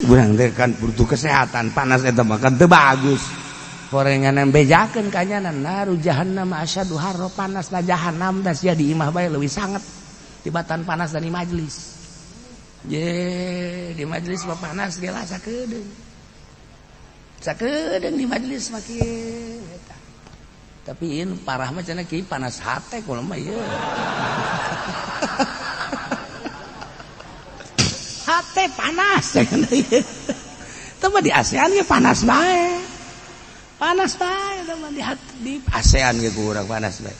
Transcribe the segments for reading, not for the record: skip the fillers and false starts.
Urang teh kan butuh kesehatan, panas eta mah kan teu bagus. Horengan bejakeun ka nyana naru jahannam asyadu harra, panas na jahannam da sia di imah bae leuwih sanget tibatan panas dari majelis. Ye, di majelis mah panas ge lah sakedeung. Sakedeung di majelis mah kieu eta. Tapi ini parah mah cenah kieu panas hate kula mah ieu. Hate panas cenah ieu. Teu mah di ASEAN ge panas bae. Panas bae teu mah di ASEAN ge ku urang panas bae.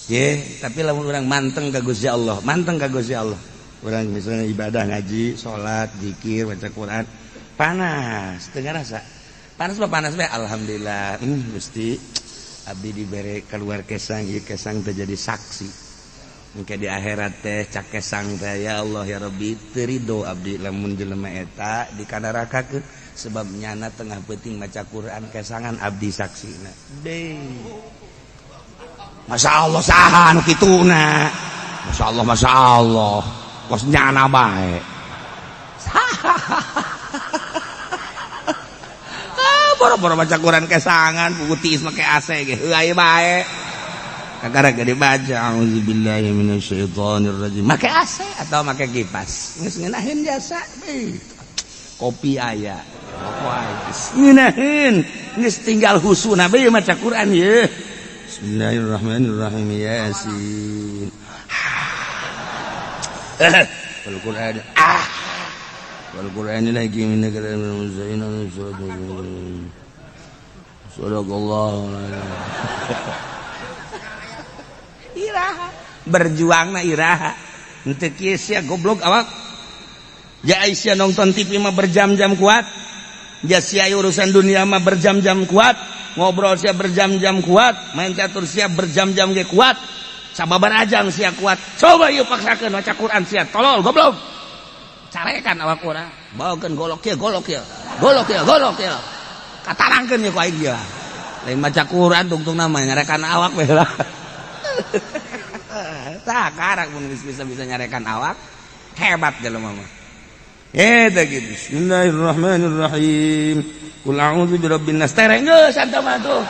Ye, tapi lamun urang manteng ka Gusti Allah, manteng ka Gusti Allah. Urang misalnya ibadah ngaji, salat, zikir, baca Quran, panas, teu ngarasa. Panas mah panas bae, alhamdulillah. Gusti, abdi dibere keluar kesang, ieu kesang teh jadi saksi. Engke di akhirat teh cak kesang teh ya Allah ya Rabbi, teu rido abdi lamun jelema eta dikanarakakeun sebab nyana tengah peuting maca Quran kesangan abdi saksina. Deui. Masya Allah saha anu kituna. Masya Allah, Masya Allah. Kos nyana bae. Boro-boro baca Quran kesangan pugu tiis make AC ge heuay bae. Kakara ge dibaca auzubillahi minasyaitonir rajim. Make AC atau make kipas. Geus ngeunaheun jasa. Kopi aya. Rokok aya. Ngeunaheun. Geus tinggal husuna bae maca Quran ye. Bismillahirrahmanirrahim. Yasin. Wal Qur'an. Wal Qur'anil hakim innaka laminal mursalin. Sadaqallahu. Iraha berjuangna iraha. Henteu kieu sia goblok awak. Ja Aisyah nonton TV mah berjam-jam kuat. Ja sia urusan dunia mah berjam-jam kuat. Ngobrol sia berjam-jam kuat, main catur sia berjam-jam ge kuat. Sababar ajang sia kuat. Coba ieu paksakeun maca Quran sia tolol goblok. Carekan awak urang. Bawakeun golok ieu, golok ieu. Golok ieu, golok ieu. Katarangkeun ieu ku aing ieu. Lain maca Quran tungtungna mah nyarekan awak we lah. Tah karak mun geus bisa-bisa nyarekan awak, hebat jelema mah. Eta kitu. Bismillahirrahmanirrahim. Qul a'udzu birabbin nas. Tereng geus anta mah tuh.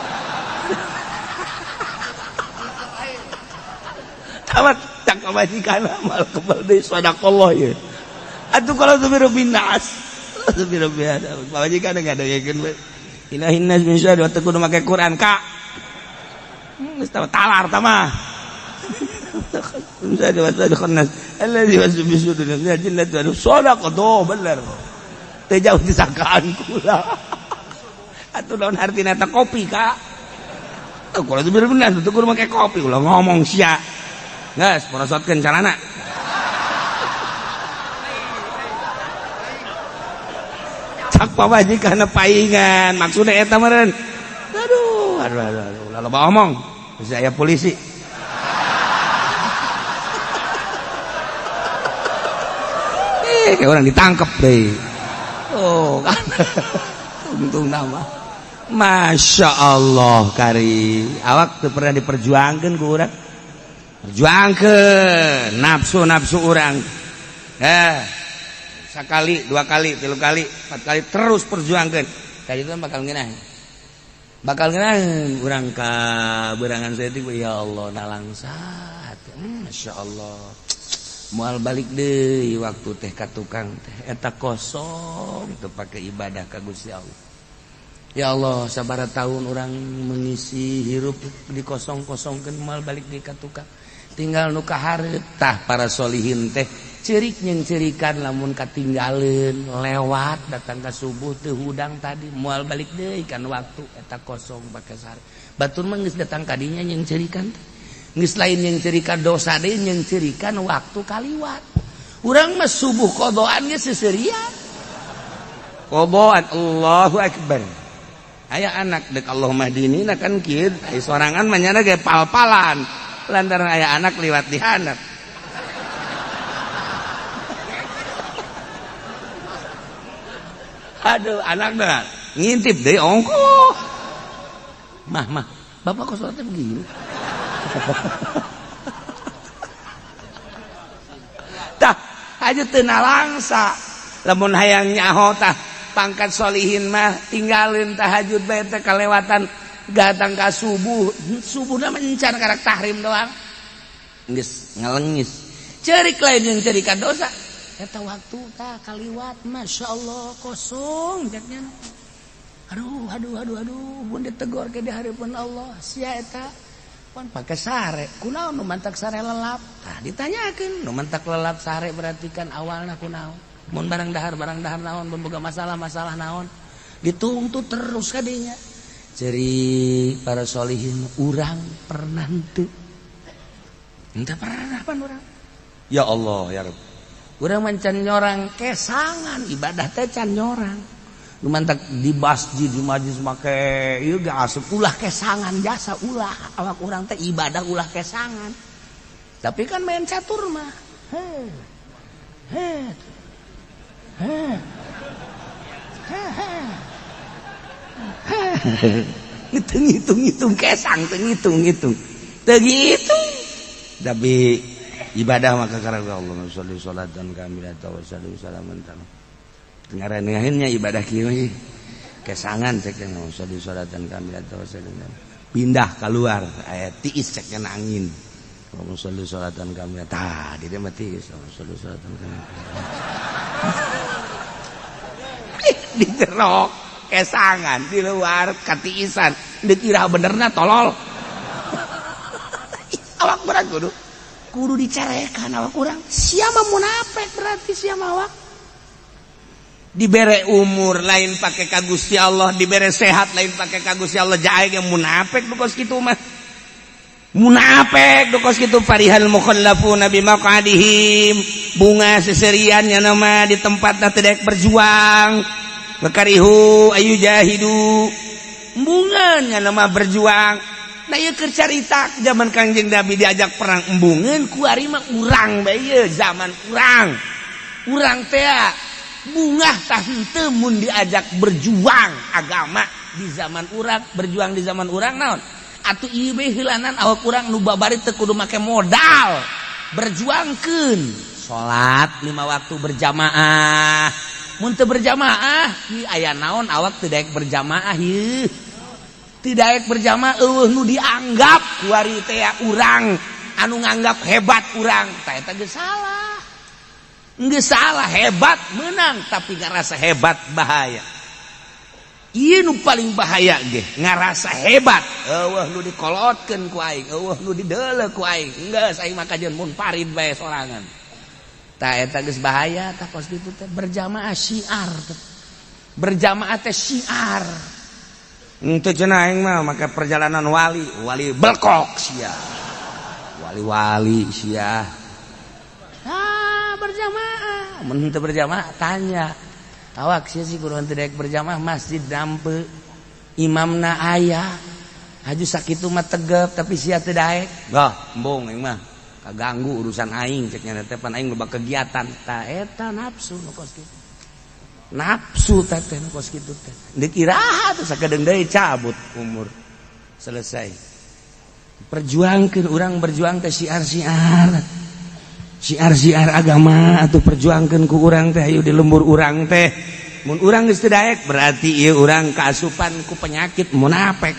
Tamat tak majikan amal kebal deui sadaqallah ieu. Atuh kalau tu birabbin nas. Atuh birabbin nas. Majikan ngadengekeun we. Ilahin nas min syarri wa teu kudu make Quran ka. Geus talar tah mah. Alladzi yuwaswisu fi sudurin jinnati wan sadaqa doh bener. Teu jauh disangkaan kula. Atuh naon artina eta kopi ka? Tuh kula teu bener teu kudu make kopi ulah ngomong sia. Geus porosotkeun calana. Cak pamajikan paingan maksudna eta meureun. Aduh aduh aduh ulah loba omong. Bisa aya polisi. Kayak orang ditangkep deh. Oh kan. Untung nama. Masya Allah kari. Awak tuh pernah diperjuangkan ku urang. Perjuangkan nafsu-nafsu urang. Sekali, dua kali, tilu kali, empat kali terus perjuangkan. Tadi itu bakal ngeunah. Bakal ngeunah urang ka berangan saya itu ya Allah nalangsat. Masya Allah. Moal balik deui waktu teh ka tukang teh eta kosong teu pake ibadah ka Gusti Allah. Ya Allah sabaraha tahun urang mengisi hirup dikosong-kosongkeun moal balik deui ka tukang. Tinggal nu kahareup tah para solihin teh ceurik jeung ceurikan lamun katinggaleun lewat datang ka subuh teu hudang tadi moal balik deui kan waktu eta kosong pake sare. Batur mah geus datang ka dinya jeung ceurikan teh. Geus lain yang cerikan dosa deui yang cerikan waktu kaliwat. Urang mah subuh qadaan ge seserian. Qadaan Allahu akbar. Aya anak dek Allahumma dinina kan kieu, aya sorangan mah nyana ge pal-palan. Lantaran aya anak liwat di handap. Aduh, anak dah ngintip deui ongkoh. Mah, mah, bapak kok sholatnya begini? Tah, aja teu nalangsa. Lamun hayang nyaho tah pangkat solihin mah tinggalin tahajud bae teh kalewatan datang ka subuh. Subuhna mencan karak tahrim doang. Geus ngalengis. Cerik lain yang cerikan dosa. Eta waktu tah kaliwat Masya Allah kosong jaknya. Aduh aduh aduh aduh mun ditegor ke di hareupeun Allah sia eta pan pake sare kunaon nu mantak sare lelap tah ditanyakeun nu mantak lelap sare berarti kan awalna kunaon mun barang dahar naon mun boga masalah-masalah naon dituntut terus kadinya ceri para solihin urang pernah henteu henteu pernah pan urang ya Allah ya Rabb urang mancan nyorang kesangan ibadah teh can nyorang nu mantak di masjid di majlis make ieu ge asup ulah kesangan jasa ulah awak urang teh ibadah ulah kesangan tapi kan main catur mah he he he he ngitung-ngitung kesang teu ngitung-ngitung teu ngitung tapi ibadah maka karena Allah sholli sholatan kamilatan wa salli salaman tamam ngarannya ibadah kieu kesangan cek sholli sholatan kamilatan wa salli pindah keluar aya tiis cek angin Allahumma sholli sholatan kamilatan tah di dieu mah tiis sholli sholatan kamilatan di jero kesangan di luar katiisan dikira benerna tolol awak berat kudu dicarekan awak urang sia mah munafik berarti sia mah awak dibere umur lain pakai ka Gusti Allah dibere sehat lain pakai ka Gusti Allah jae ge munafik nu kos kitu mah munafik nu kos kitu farihal mukhallafuna bimaqadihim bunga seserian nya nama di tempatna teu daek berjuang bakarihu ayu jahidu embungan nya nama berjuang nah ieu keur carita zaman Kangjeng Nabi diajak perang embungeun kuari mah urang bae ieu zaman urang urang teh bungah tah henteu mun diajak berjuang agama di zaman urang berjuang di zaman urang naon atuh ieu bae heulanan awak urang nu babari teu kudu make modal berjuangkeun salat 5 waktu berjamaah mun teu berjamaah ieu aya naon awak teu daek berjamaah ieu teu daek berjamaah eueuh nu dianggap kuari teh urang anu nganggap hebat urang tah eta geus salah. Nggak salah hebat menang tapi ngerasa hebat bahaya. Ieu nu paling bahaya ge ngerasa hebat. Eueuh nu dikolotkeun ku aing, eueuh nu dideuleu ku aing. Geus aing mah kajeun mun parid bae sorangan. Tah eta geus bahaya tah kos kitu teh berjamaah syiar teh. Berjamaah teh syiar. Henteu cenah aing mah make perjalanan wali, wali belkok sia. Wali-wali sia. Berjamaah mun teu berjamaah tanya awak sia sih kudu teu daek berjamaah masjid dampe imamna aya haju sakitu mah tegep tapi sia teu daek bah embung aing mah kaganggu urusan aing cek nya teh pan aing loba kegiatan tah eta nafsu nu kos kitu nafsu teh teh nu kos kitu teh deuk iraha teh sakedeung deui cabut umur selesai perjuangkeun urang berjuang teh syiar-syiar siar-siar agama atau perjuangkan ku urang teh ayo di lembur urang teh mun urang geus teu daek berarti ieu urang kaasupan ku penyakit munafik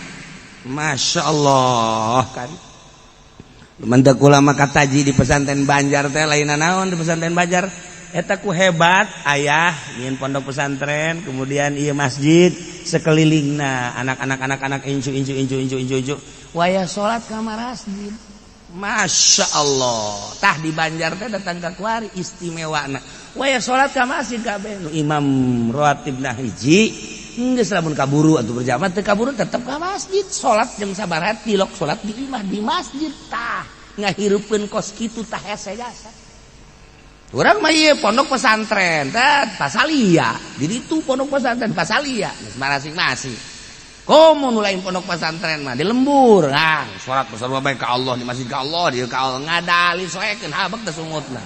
Masya Allah kan lumantak ulama kataji di pesantren Banjar teh lain naon di pesantren Banjar eta ku hebat ayah nyieun pondok pesantren kemudian ieu masjid sekelilingna anak-anak anak-anak incu incu incu incu incu incu wayah salat ka masjid Masya Allah tah di Banjar teh datang ka kuari istimewana waya salat ka masjid kabeh nu imam rawatibna hiji geus lamun kaburu atuh berjamaah teu kaburu tetep ka masjid salat jeung sabaraha tilok salat di imah di masjid tah ngahirupkeun kos kitu tah hese jasa urang mah ieu pondok pesantren teh pasalia di ditu pondok pesantren pasalia geus masing-masing komo nu lain pondok pesantren mah di lembur ah salat sarua bae ka Allah di masjid ka Allah di ka Allah ngadalil soekeun habek teh sungutna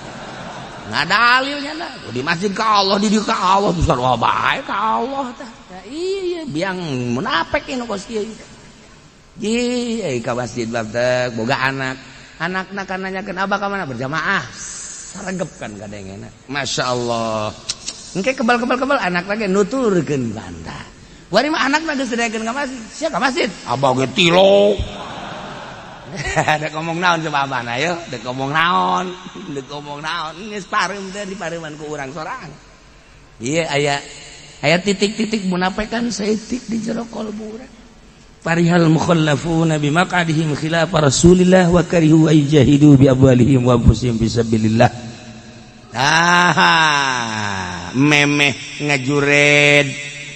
ngadalil nya di masjid ka Allah di dieu ka Allah sarua bae ka Allah tah iya biang munafik nu kos kieu ji euy ka masjid bab teh boga anak anakna kan nanyakeun abah ka mana berjamaah saregep kan kadengena Masya Allah. Engke kebal-kebal-kebal anak lagi nuturkeun bantah. Wari mah anak geus didaekeun ka masjid. Sia ka masjid. Abah ge tilo. Dek ngomong naon coba abah na ayo, dek ngomong naon, dek ngomong naon, geus pareum teh dipareuman ku urang sorangan. Ieu aya aya titik-titik munafikan saeutik di jero kalbu urang. Farihal mukhallafuna bimaq'adihim khilaf Rasulillah wa karihu ayjahidu bi amwalihim wa anfusihim fisabilillah. Ah, memeh ngajured,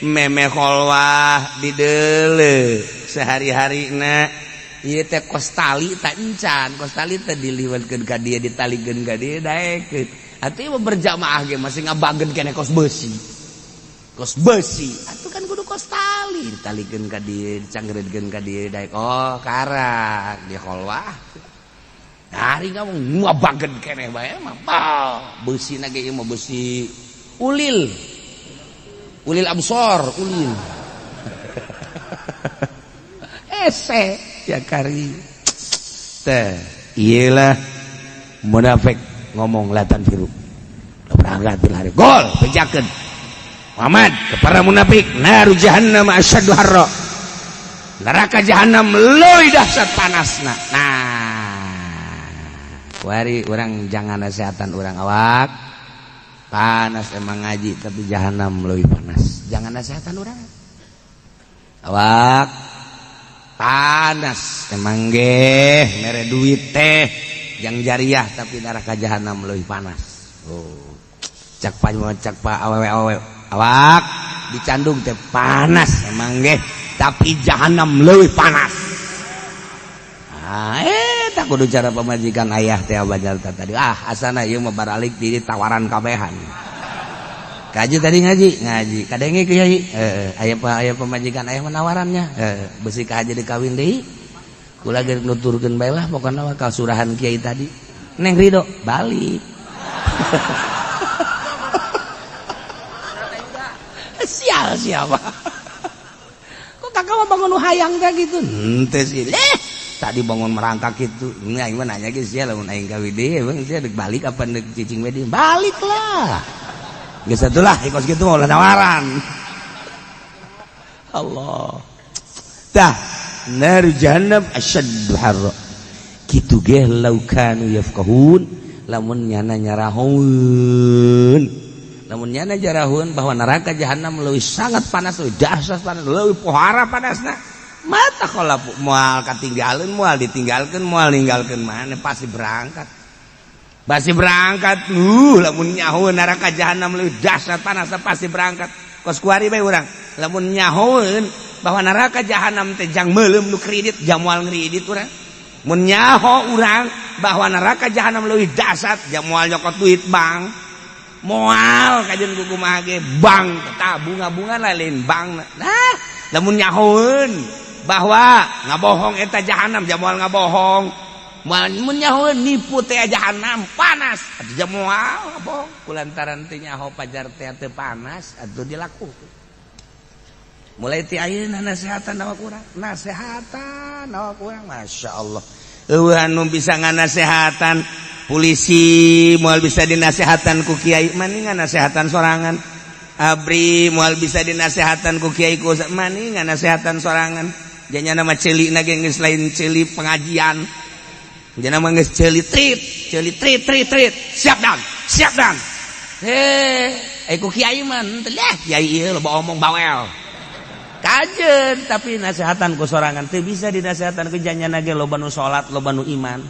memeh kholwah dideule sehari-harina. Ieu teh kos tali tak encan, kos tali teh diliwatkeun ka dieu, ditalikeun ka dieu daekeun. Atuh ieu berjamaah ge masih ngabageun keneh kos beusi. Kos beusi, atuh kan kudu kos tali, ditalikeun ka dieu, dicanggereudkeun ka dieu daek. Oh, karak di kholwah. Hari kamu ngabageun keneh bae mah. Beusina ge ieu mah beusi ulil. Ulil absor, ulil. Ese ya kari teh iyalah munafik ngomong latan firu berangkat hari gol bejakeun Muhammad kepada munafik naru jahannam asyaddu harra, neraka jahannam leuwih dahsyat panasna. Nah wari urang jangan nasihatan urang awak panas emang ngaji tapi jahannam leuwih panas, jangan nasihatan urang awak panas emang geh mere duit teh yang jariah tapi neraka jahanam leuwih panas. Oh cak pa cak pa awewe awewe awak dicandung teh panas emang geh tapi jahanam leuwih panas. Ah tak kudu cara pemajikan ayah teh abajal tadi ah asana ieu mah baralik di tawaran kabehan. Kaji tadi ngaji ngaji kadenge kiai aya aya pemajikan ayah menawarannya besi ka aja dikawin deui kula ge nuturkeun bae lah pokona mah kasurahan kiai tadi neng ridho balik. Sial siapa kok kakak mah bangun hayang teh gitu henteu sih tadi bangun merangkak gitu ini aing mah nanya ge sia lamun aing kawin deui emang sia deuk balik apa deuk cicing we deui balik lah. Geus atulah kos kitu mah ulah nawaran. Allah. Tah, nar jahannam asyaddu harra. Kitu ge law kanu yafqahun lamun nyana nyarahun. Lamun nyana jarahun bahwa neraka jahannam leuwih sangat panas, leuwih dahsyat panas, leuwih pohara panasna. Mata kalapu moal katinggaleun, moal ditinggalkeun, moal ninggalkeun maneh pasti berangkat. Pasti berangkat, lamun nyaho neraka jahanam leuwih dahsyat panas pasti berangkat. Kos kuari bae urang. Lamun nyahoeun bahwa neraka jahanam teh jang meuleum nu kredit, jang moal ngredit urang. Mun nyaho urang bahwa neraka jahanam leuwih dahsyat, jang moal nyokot duit bank. Moal kajeun ku kumaha ge bank tah bunga-bunga lain bank. Nah, lamun nyahoeun bahwa ngabohong eta jahanam jang moal ngabohong. Mun nyaho nipu teh jahanam panas atuh jam moal bohong kulantaran teh nyaho pajar teh teu panas atuh dilakukeun. Mulai ti ayeuna nasehatan awak urang, nasehatan awak urang masyaallah. Eueuh anu bisa nganasehatan polisi moal bisa dinasehatan ku kiai mani nganasehatan sorangan. Abri moal bisa dinasehatan ku kiai ku mani nganasehatan sorangan. Janyana mah ceuli na ge geus lain ceuli pengajian. Jangan mah ceuli trit, ceuli trit trit trit. Siap dan, siap dan. Heh, ku kiai mah henteu lah kiai ieu loba omong bawel. Kajeun tapi nasehatan ku sorangan teu bisa dinasehatan ku janyana ge loba nu salat, loba nu iman.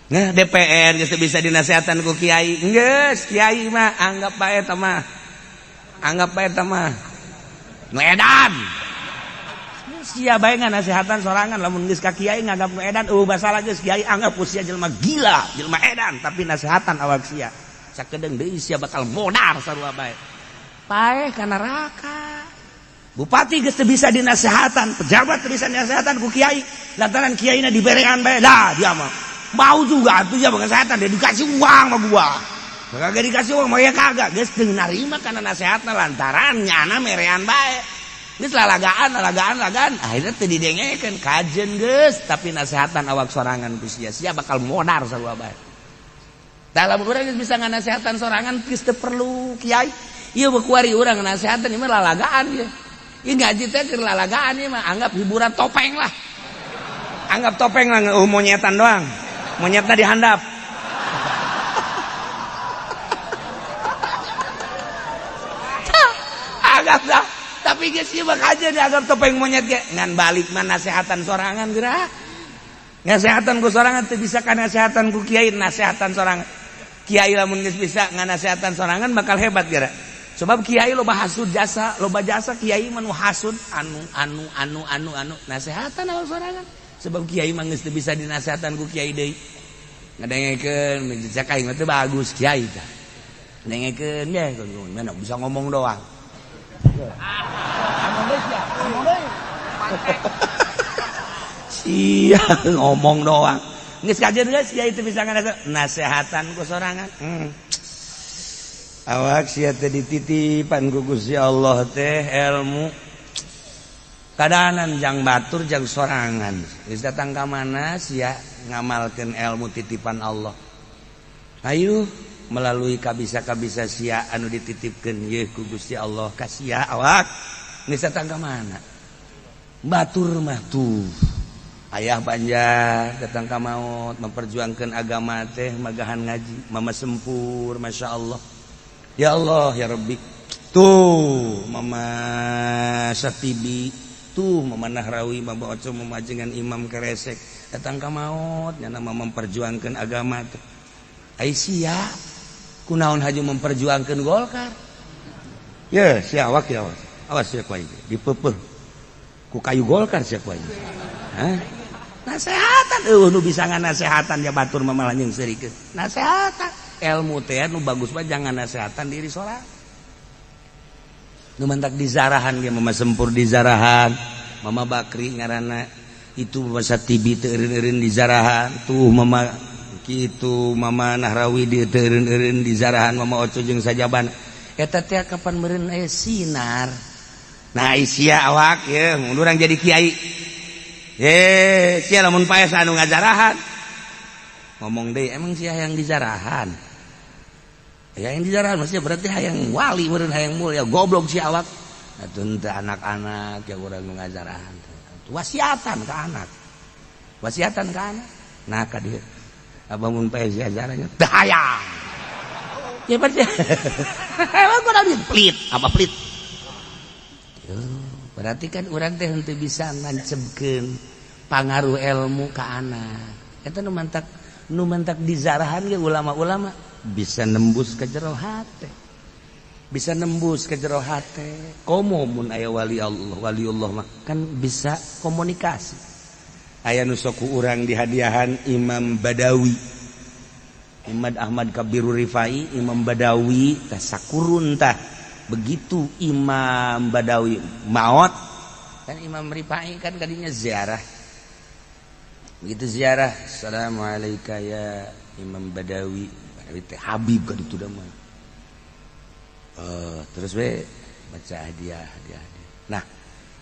Nah, DPR geus teu bisa dinasehatan ku kiai. Geus, kiai mah anggap bae eta mah. Anggap bae eta mah nu edan. Sia bae nganasehatan sorangan lamun geus ka kiai nganggap nu edan eueuh masalah geus kiai anggap ku sia jelema gila, jelema edan tapi nasehatan awak sia. Sakedeung deui sia bakal modar sarua bae. Paeh ka neraka. Bupati geus teu bisa dinasehatan, pejabat teu bisa dinasehatan ku kiai lantaran kiaina diberean bae. Dah dia mah mau juga atuh ya ngasehatan dia dikasih uang mah gua. Kagak dikasih uang mah ya kagak geus teu narima kana nasehatna lantaran nyana merean bae. Geus lalagaan, lalagaan, lalagaan, akhirnya teu didengekeun kajeun geus, tapi nasehatan awak sorangan ku sia, sia bakal modar sarua bae. Dalam urang geus bisa nganasehatan sorangan geus teu perlu kiai. Ieu kuari urang nasehatan ieu mah lalagaan ieu. Ieu ngaji teh keur lalagaan ieu mah anggap hiburan topeng lah. Anggap topeng lah, monyetan doang. Monyetna dihandap. Anggap dah. Tapi geus ieu mah kajeun dianggap topeng monyet ge. Ngan balik mah nasehatan sorangan geura. Nasehatan ku sorangan teu bisa ka nasehatan ku kiai, nasehatan sorangan. Kiai lamun geus bisa nganasehatan sorangan bakal hebat geura. Sebab kiai loba hasud jasa, loba jasa kiai mah nu hasud anu anu anu anu anu nasehatan awak sorangan. Sebab kiai mah geus teu bisa dinasehatan ku kiai deui. Ngadengekeun cek aing mah teu bagus kiai tah. Dengekeun ge mana bisa ngomong doang. Ngomong deui sia, ngomong deui. Sia ngomong doang. Geus kajeun geus kiai teu bisa ngasehatan ku sorangan. Awak sia teh dititipan ku Gusti Allah teh ilmu. Kadanan jang batur jang sorangan. Geus datang ka mana sia ngamalkeun ilmu titipan Allah. Ayo melalui kabisa-kabisa sia anu dititipkeun yeuh ku Gusti Allah ka sia awak. Geus datang ka mana? Batur mah tuh. Ayah Banjar datang ka maut memperjuangkan agama teh magahan ngaji, mama sempur Masya Allah. Ya Allah ya Rabbi. Tuh mama Satibi, tuh mama Nahrawi, mama Oco, mama dengan Imam Keresek datang ka maut nyana memperjuangkan agama teh. Ai sia kunaon haju memperjuangkan Golkar? Ya sia awak ya awas. Awas sia ku aing dipeupeut ku kayu Golkar sia ku aing. Hah? Nasehatan eueuh nu bisa nganasehatan ya batur mah malah jeung seurikeun. Nasehatan ilmu teh nu bagus mah jangan nasehatan diri sorangan. Nu mantak dizarahan ge mama sempur dizarahan, mama Bakri ngaranna itu mama Satibi teu eureun-eureun dizarahan, tuh mama kitu mama Nahrawi di teu eureun-eureun dizarahan, mama Oco jeung sajaban. Eta teh kapan meureun aya sinar. Nah sia awak ye mun urang jadi kiai. Ye, sia lamun paes anu ngajarahan. Ngomong deui emang sia hayang dijarahan. Ya yang dijarahan maksudnya berarti hayang wali meureun hayang mulia goblok si awak. Atuh teu anak-anak ya urang nu ngajarahan. Wasiatan ka anak. Wasiatan ka anak. Nah ka dieu. Abah mun paes diajarannya teu hayang. Ya berarti emang kurang pelit, apa pelit? Berarti kan urang teh henteu bisa ngancebkeun pangaruh ilmu ka anak. Eta nu mantak dizarahan ge ulama-ulama bisa nembus ke jero hate. Bisa nembus ke jero hate. Komo mun aya wali Allah, waliullah mah kan bisa komunikasi. Aya nu sok ku urang dihadiahan Imam Badawi. Imam Ahmad Kabirur Rifai, Imam Badawi tah sakurun tah. Begitu Imam Badawi maot kan Imam Rifai kan kadinya ziarah. Begitu ziarah, assalamualaikum ya Imam Badawi. Badawi teh Habib kan itu mah. Terus we baca hadiah hadiah. Nah,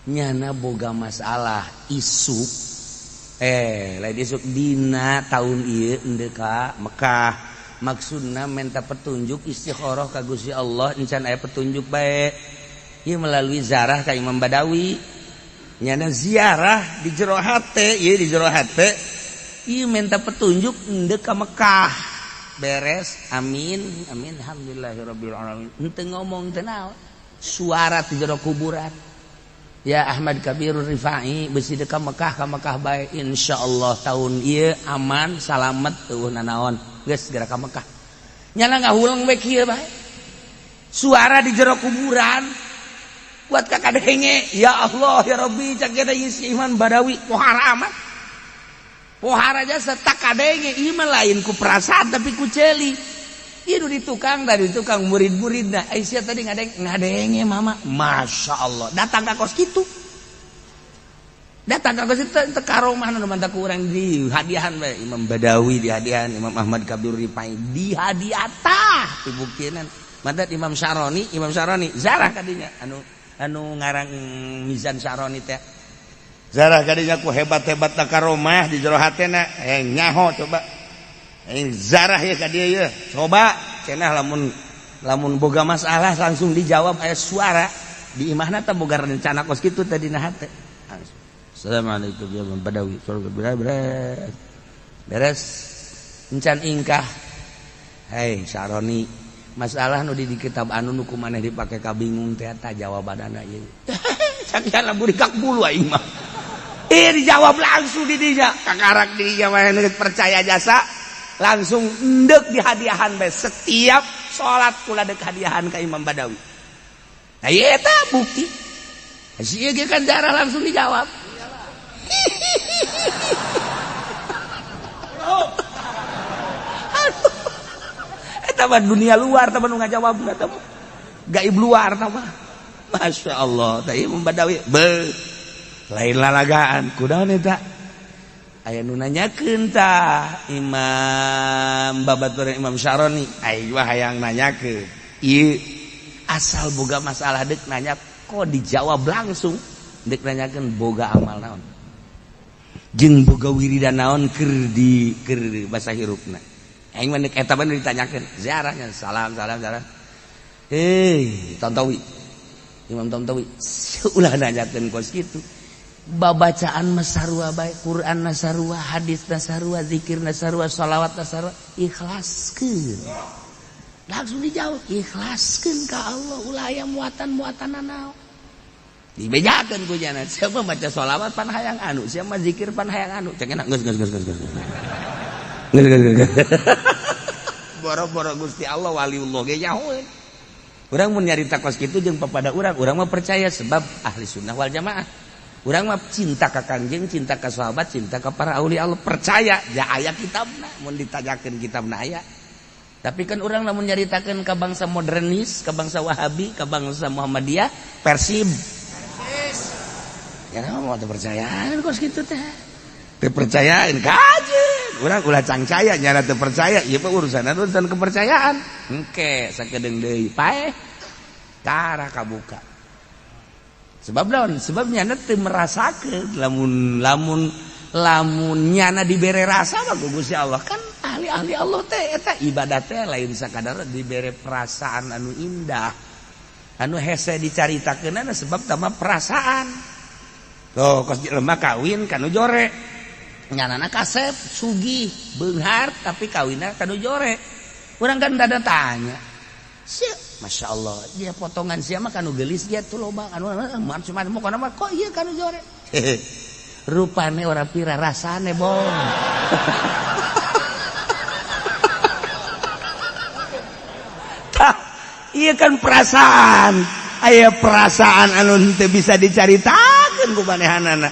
nyana boga masalah isuk lain isuk dina tahun ieu endeu ka Mekah. Maksudna minta petunjuk istikharah ka Gusti Allah encan aya petunjuk bae. Ieu melalui zarah ka Imam Badawi. Nyana ziarah di jero hate, ieu di jero hate. Ieu minta petunjuk endeu ka Mekah. Beres, amin, amin, alhamdulillahirabbil alamin. Henteu ngomong teu naon. Suara di jero kuburan. Ya Ahmad Kabirur Rifai besi deuk ka Mekah bae insyaallah tahun ieu aman salamet eueuh nanaon. Geus segera ka Mekah. Nyana ngahuleng we kieu bae. Suara di jero kuburan. Kuat ka kadenge, ya Allah ya Rabbi cak kita si Iman Badawi pohara amat. Pohara jasa tak kadenge ieu mah lain ku perasaan tapi ku ceuli. Ieu di tukang tadi tukang murid-muridna. Aisyah tadi ngadenge mama. Masya Allah datang ka kos kitu. Datang ka kos kitu teu karomah nu mantak ku urang di hadiahan bae Imam Badawi di hadiahan Imam Ahmad Kabir Rifai di hadiah tah dibuktinan. Mantat Imam Syaroni zarah kadinya anu ngarang Mizan Syaroni teh. Zarah kadinya ku hebat-hebat karomah di jero hatena nyaho coba. Zarah ya ka dieu ye. Coba cenah lamun Lamun boga masalah langsung dijawab, aya suara di imahna teh, boga rencana kos kitu teh dina hate. Assalamualaikum ya Imam Badawi. Beres. Beres. Encan ingkah. Hei Saroni, masalah nu di kitab anu nu ku maneh dipake kabingung teh, eta jawabanana ieu. Sakian burikak bulu aing mah. Eh, dijawab langsung di dinya. Kakarak di dinya mah percaya jasa langsung endek dihadiahan bae, setiap salat kula dek hadiahan ka Imam Badawi. Nah, ieu eta bukti. Si ieu kan darah langsung dijawab. Aduh. Eta mah dunia luar, eta mah nu ngajawab eta mah. Gaib luar eta mah. Masya Allah, tah Imam Badawi be lain lalagaan kunaon eta? Aya nu nanyakeun tah Imam babaturan Imam Syaroni, aing mah hayang nanyakeun. Ieu asal boga masalah deuk nanya kok dijawab langsung, deuk nanyakeun boga amal naon jeung boga wiridan naon keur di keur basa hirupna. Aing mah deuk eta mah ditanyakeun ziarahnya, salam salam salam. Hei, Tontowi. Imam Tontowi ulah nanyakeun kos kitu. Babacaan masarua bae, Quran nasarua, hadis nasarua, zikir nasarua, sholawat nasarua, ikhlaskeun. Langsung dijawab, ikhlaskeun ka Allah, ulah aya muatan-muatan naon. Dibejakeun ku jana, siapa baca sholawat pan hayang anu, siapa zikir pan hayang anu, cek enak geus geus geus geus. Geus geus geus. Boro-boro Gusti Allah waliullah ge nyahoeun. Urang mun nyarita kos kitu jeung papada urang, urang mah percaya sebab ahli sunnah wal jamaah. Urang mah cinta ka Kangjeng, cinta ka sahabat, cinta ka para aulia Allah, percaya ja aya kitabna, mun ditanyakeun kitabna aya. Tapi kan urang lamun nyaritakeun ka bangsa modernis, ka bangsa Wahabi, ka bangsa Muhammadiyah, Persib. Ya mau teu percayaan kos kitu teh. Teu percayaan kajeun. Urang ulah cangcaya nyana teu percaya, ieu mah urusan urusan kepercayaan. Engke sakedeung deui paeh tara kabuka. Sebab naon? Sebab nyana teu merasakeun lamun lamun lamun nyana dibere rasa mah ku Gusti Allah, kan ahli-ahli Allah teh eta ibadah teh lain sakadar dibere perasaan anu indah anu hese dicaritakeunana sebab tama perasaan. Tuh kos jelema kawin kanu jore, nyanana kasep sugih beunghar tapi kawinna kanu jore. Urang kan dada tanya, sia Masya Allah, dia potongan sia mah kanu geulis dia tuh loba anu macam-macam pokona mah kok ieu kanu jore. Rupane ora pira rasane bong. Tah, ieu kan perasaan. Aya perasaan anu henteu bisa dicaritakeun ku manehanana.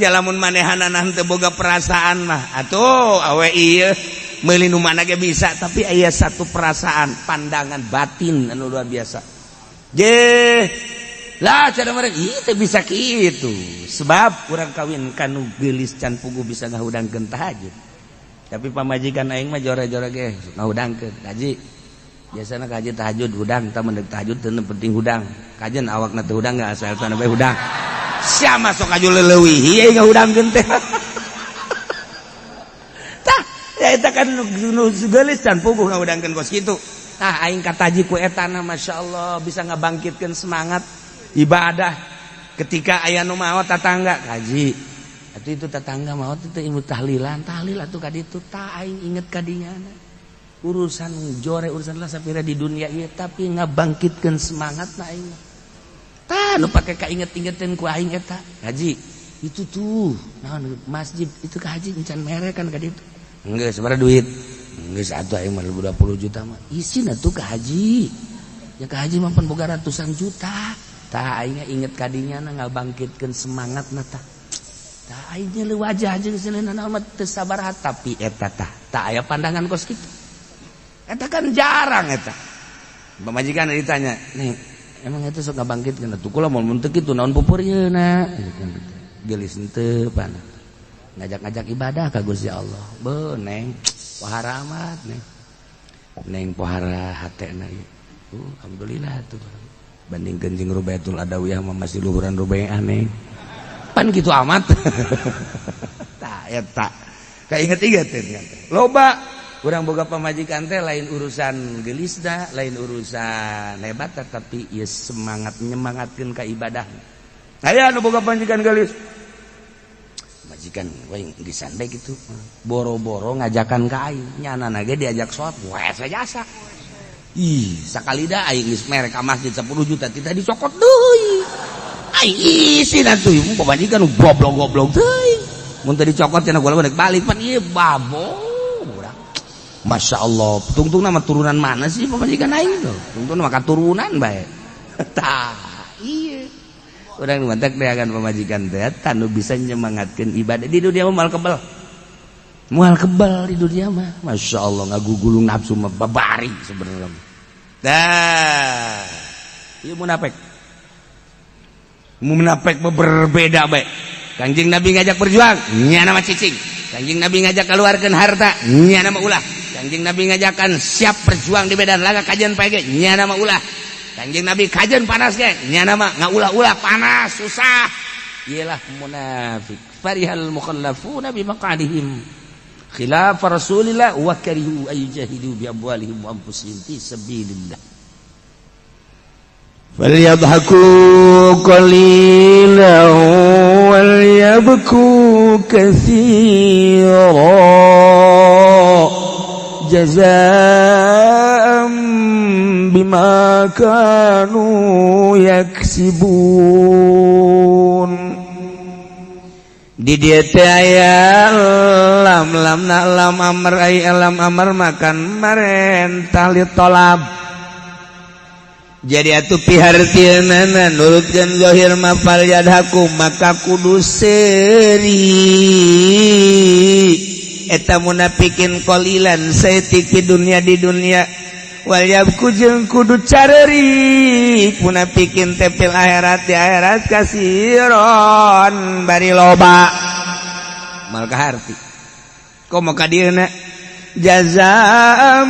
Ja lamun manehanana henteu boga perasaan mah atuh awe ieu meuli nu mana ge bisa, tapi aya satu perasaan pandangan batin anu luar biasa. Je lah cara mereka ieu teh bisa kitu sebab urang kawin kanu geulis can puguh bisa ngahudangkeun tahajud. Tapi pamajikan aing mah jore-jore ge ngahudangkeun kaji. Biasana kaji tahajud hudang, tah mun tahajud teu penting hudang. Kajen awakna teu hudang geus asal teh bae hudang. Sia masuk aju leuwih ieu ngahudangkeun teh. Ya eta kan nu geulis can puguh ngahudangkeun kos kitu. Tah aing kataji ku etana masyaallah bisa ngabangkitkeun semangat ibadah ketika aya nu maot tatangga kaji. Atuh itu tatangga maot itu ilmu tahlilan, tahlil atuh ka ditu tah aing inget ka dinyana. Urusan jore urusan lah sapira di dunia ieu tapi ngabangkitkeun semangat na aing. Tah nu pake kainget-ingeteun ku aing eta. Haji, itu tuh naon masjid itu ka haji encan mere kan ka ditu. Enggak, sebenarnya duit. Enggak, satu aing mah 20 juta mah. Isin atuh ka haji. Ya ka haji mah pan boga ratusan juta. Tah aing inget kadinya na ngabangkitkeun semangat na tah. Tah aing nyeuleun wajah jeung seuleuna naon mah teu sabaraha tapi eta tah. Tah aya pandangan kos kitu. Eta kan jarang eta. Pamajikan ditanya, "Nih, emang eta sok ngabangkitkeun atuh kula mun teu kitu naon pupurieuna?" Geulis henteu pana. Ngajak-ngajak ibadah ka Gusti Allah. Be neng, pohara amat neng. Neng pohara hatena ieu. Alhamdulillah tuh. Bandingkeun jeung Rubaitul Adawiyah mah masih luhuran Rubaiah neng. Pan kitu amat. Tah eta. Kainget-ingetin kan. Loba Urang boga pamajikan teh lain urusan gelisda, lain urusan hebat, tetapi ya semangat nyemangatkeun ka ibadah. Aya nu boga pamajikan gelis, majikan we geusan bae kitu, boro-boro ngajakan ka aing, nyana ge diajak sholat wae jasa. Ih, sakali dah aing geus mere ka masjid 10 juta tidak dicokot deui. Aing isin atuh pamajikan goblok-goblok teuing. Mun teu dicokot cenah gua balik pan ieu babo. Masya Allah, tungtung nama turunan mana sih pamajikan aing tuh? Tungtung nama katurunan bae. Tah, iya. Urang mantak akan pamajikan teh tanu bisa nyemangatkeun ibadah di dunia mah, moal kebel. Moal kebel di dunia mah. Masya Allah, ngagugulung nafsu mah babari sebenarnya. Dah. Ieu munafik. Munafik mah berbeda bae. Kanjeng Nabi ngajak berjuang, nyana mah cicing. Kanjeng Nabi ngajak keluarkan harta, nyana mah ulah. Kanjeng Nabi ngajakan siap berjuang di medan laga kajian pege, nyana mah ulah. Kanjeng Nabi kajian panas ge, nyana mah ngaulah-ulah panas susah. Iyalah munafik. Farihal mukhallafuna bi maq'adihim khilaf Rasulillah wa karihu ay yujahidu bi amwalihim wa anfusihim fi sabilillah. فليضحكوا قليلا وليبكوا كثيرا جزاء بما كانوا يكسبون. Di dieu teh aya lam, lam na lam amr, ai lam amr makan marentah li tolab. Jadi atuh pihartieunana nurutkeun zahir ma fal yadhaku, maka kudu seuri eta munafikin qalilan saeutik di dunia, di dunia, wal yabku jeung kudu careuri munafikin teh fil akhirat, di akhirat, kasiron bari loba. Mal kaharti komo ka dieuna jazaam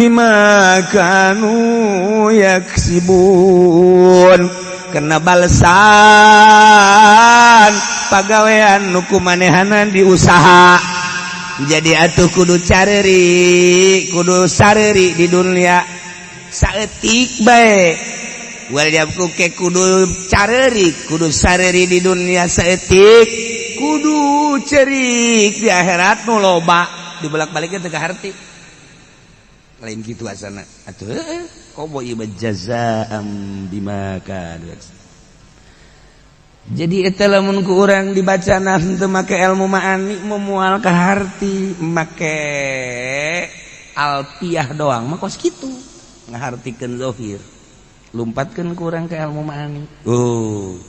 bima kanu yaksibun, kena balesan pagawean nu kumanehanan diusaha. Jadi atuh kudu careri, kudu sareri di dunia saeutik bae, wal yabku ke kudu careri, kudu sareri di dunia saeutik, kudu cerik di akhirat nu loba. Dibolak-baliknya teu kaharti, lain kitu asana atuh. Komo ieu jazaam bima kanu. Jadi eta lamun ku urang dibaca henteu make ilmu ma'ani moal kaharti. Make alfiah doang mah kos kitu ngahartikeun zahir. Lumpatkeun ku urang ke ilmu ma'ani, oh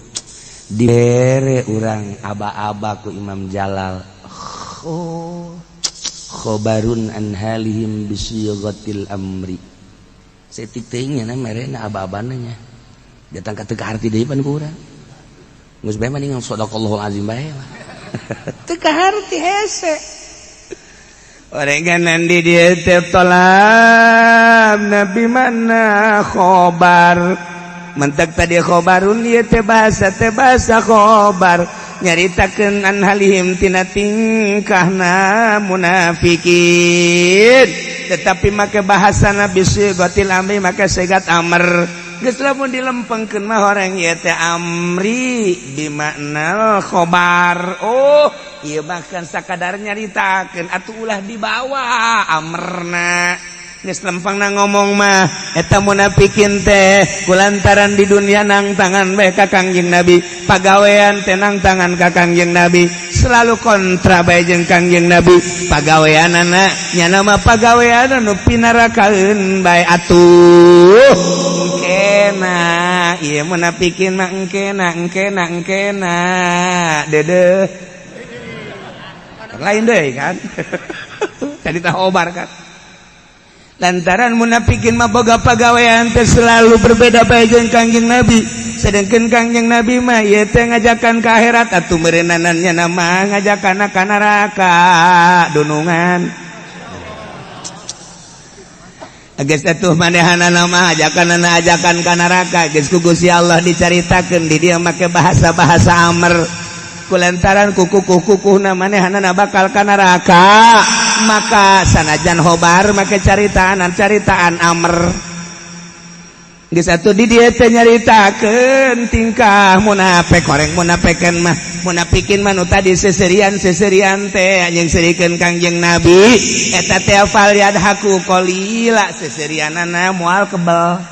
dibere urang aba-aba ku Imam Jalal, oh khobarun an halihim bisighatil amri. Saeutik teuing nya merena aba-abana nya datang ka teu kaharti deui pan ku urang. Geus bae mah ningal sadaqallahul azim bae lah. Teu kaharti hese. Orenganan di dieu teh tolab nabi mana khobar. Mentek tadi khobarun ieu teh bahasa khobar nyaritakeun an halihim tina tingkahna munafikin, tetapi make bahasa nabi sigatil amri, make sigat amr. Geus lamun dilempengkeun mah orang ieu teh amri bimakna khobar. Oh, ieu bahkan sakadar nyaritakeun atuh ulah dibawa amrna. Geus lempengna ngomong mah eta munafikin teh kulantaran di dunia nang tangan bae ka Kangjeng Nabi, pagawean teh nang tangan ka Kangjeng Nabi, selalu kontra bae jeung Kangjeng Nabi pagaweanana, nyana mah pagawean nu pinarakaeun bae. Atuh engkena ieu munafikin mah, engkena engkena engkena dedeh lain deui kan jadi tahobar kan. Lantaran munafikin mah boga pagawean teh selalu berbeda bae jeung Kangjeng Nabi, sedangkan Kangjeng Nabi mah ieu teh ngajakan ka akhirat, atuh meureunanna nama ngajakan ka neraka dunungan. Geus atuh manehanana mah ajakan ajakan ka neraka. Geus ku Gusti Allah dicaritakeun di dieu make bahasa-bahasa amr kulantaran kukukuh-kukuhna manehanana bakal ka neraka. Maka sanajan khobar make caritaan caritaan amr. Geus atuh di dieu teh nyaritakeun tingkah munafik, koreng munafikan mah, munafikin mah nu tadi seserian seserian teh anjing serikeun Kangjeng Nabi eta teh fal yadhaku qalila, seserianana moal kebel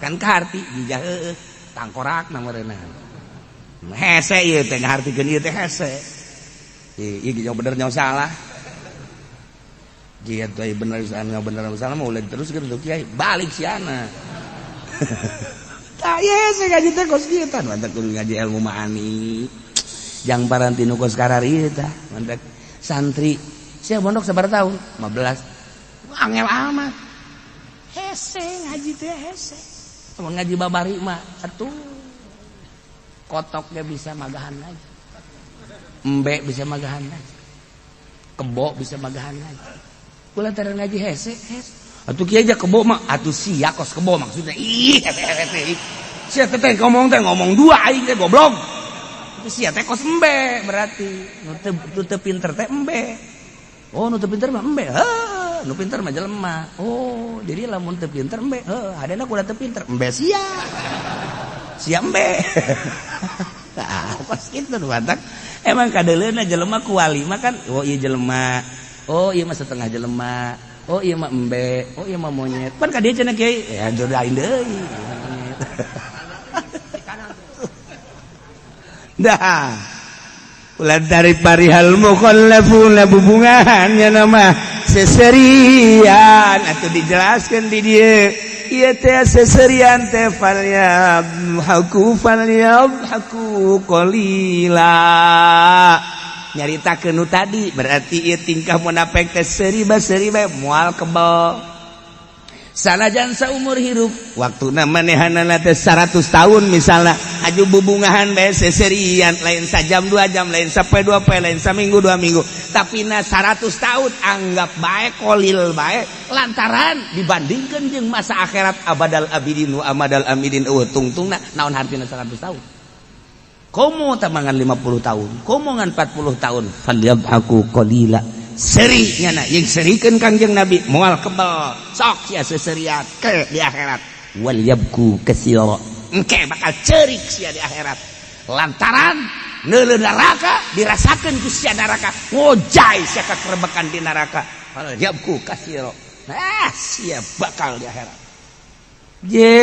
kan kaharti jijah heueuh tangkorak na meureunna hese ieu teh, ngahartikeun ieu teh hese ieu ieu bener nyawa salah. Kiai teh bener salah, bener salah mah ulah terus gitu kiai balik siana. Tah ye saya ngaji teh kos kieu tah, mantap kudu ngaji ilmu ma'ani. Jang paranti nu kos karari tah, mantap santri. Sia mondok sabaraha tahun? 15. Angel amat. Hese ngaji teh hese. Mun ngaji babari mah atuh kotoknya bisa magahan lagi. Embe bisa magahan lagi. Kebo bisa magahan lagi. Kula tara ngaji hese, hese. Atuh kieu aja kebo mah, atuh sia kos kebo maksudnya. Ih, hese hese. Sia teh ngomong teh ngomong dua aing teh goblok. Itu sia teh kos embe berarti. Nu teu pinter teh embe. Oh, nu teu pinter mah embe. Heuh, nu pinter mah jelema. Oh, jadi lamun teu pinter embe. Heuh, hadena kuda teu pinter embe sia. Sia embe. Tah, kos kitu nu batak. Emang kadeuleuna jelema ku wali mah kan, oh ieu jelema. Oh ieu mah setengah jelema. Oh iya mah embe, oh iya mah monyet. Pan ka dieu cenah kiai, ya jodohin deui. Dah. Ulah dari parihal mukhallafuna bubungahan nya nama seserian atuh dijelaskeun di dieu. Ieu teh seserian teh falyabhaku falyabhaku qalila. Nyaritakeun nu tadi berarti ieu tingkah munafik teh seuri ba seuri bae moal kebel sanajan saumur hirup waktuna manehanana teh 100 tahun misalna aju bubungahan bae seserian, lain sajam 2 jam, lain sapoe 2 poe, lain saminggu 2 minggu, tapi na 100 tahun anggap bae kolil bae lantaran dibandingkeun jeung masa akhirat abadal abidin wa amadal amidin eueuh tungtungna naon hartina 100 tahun. Komo tamangan 50 tahun, komo ngan 40 tahun, falyabhaku qalila. Seri nyana yang serikeun Kangjeng Nabi moal kebel, sok sia seserian ke di akhirat. Wal yabku katsira. Engke bakal cerik sia di akhirat. Lantaran neuleuh neraka dirasakeun ku sia neraka, ngojay sia kakerebekan di neraka. Fal yabku katsira. Nah, sia bakal di akhirat. Je,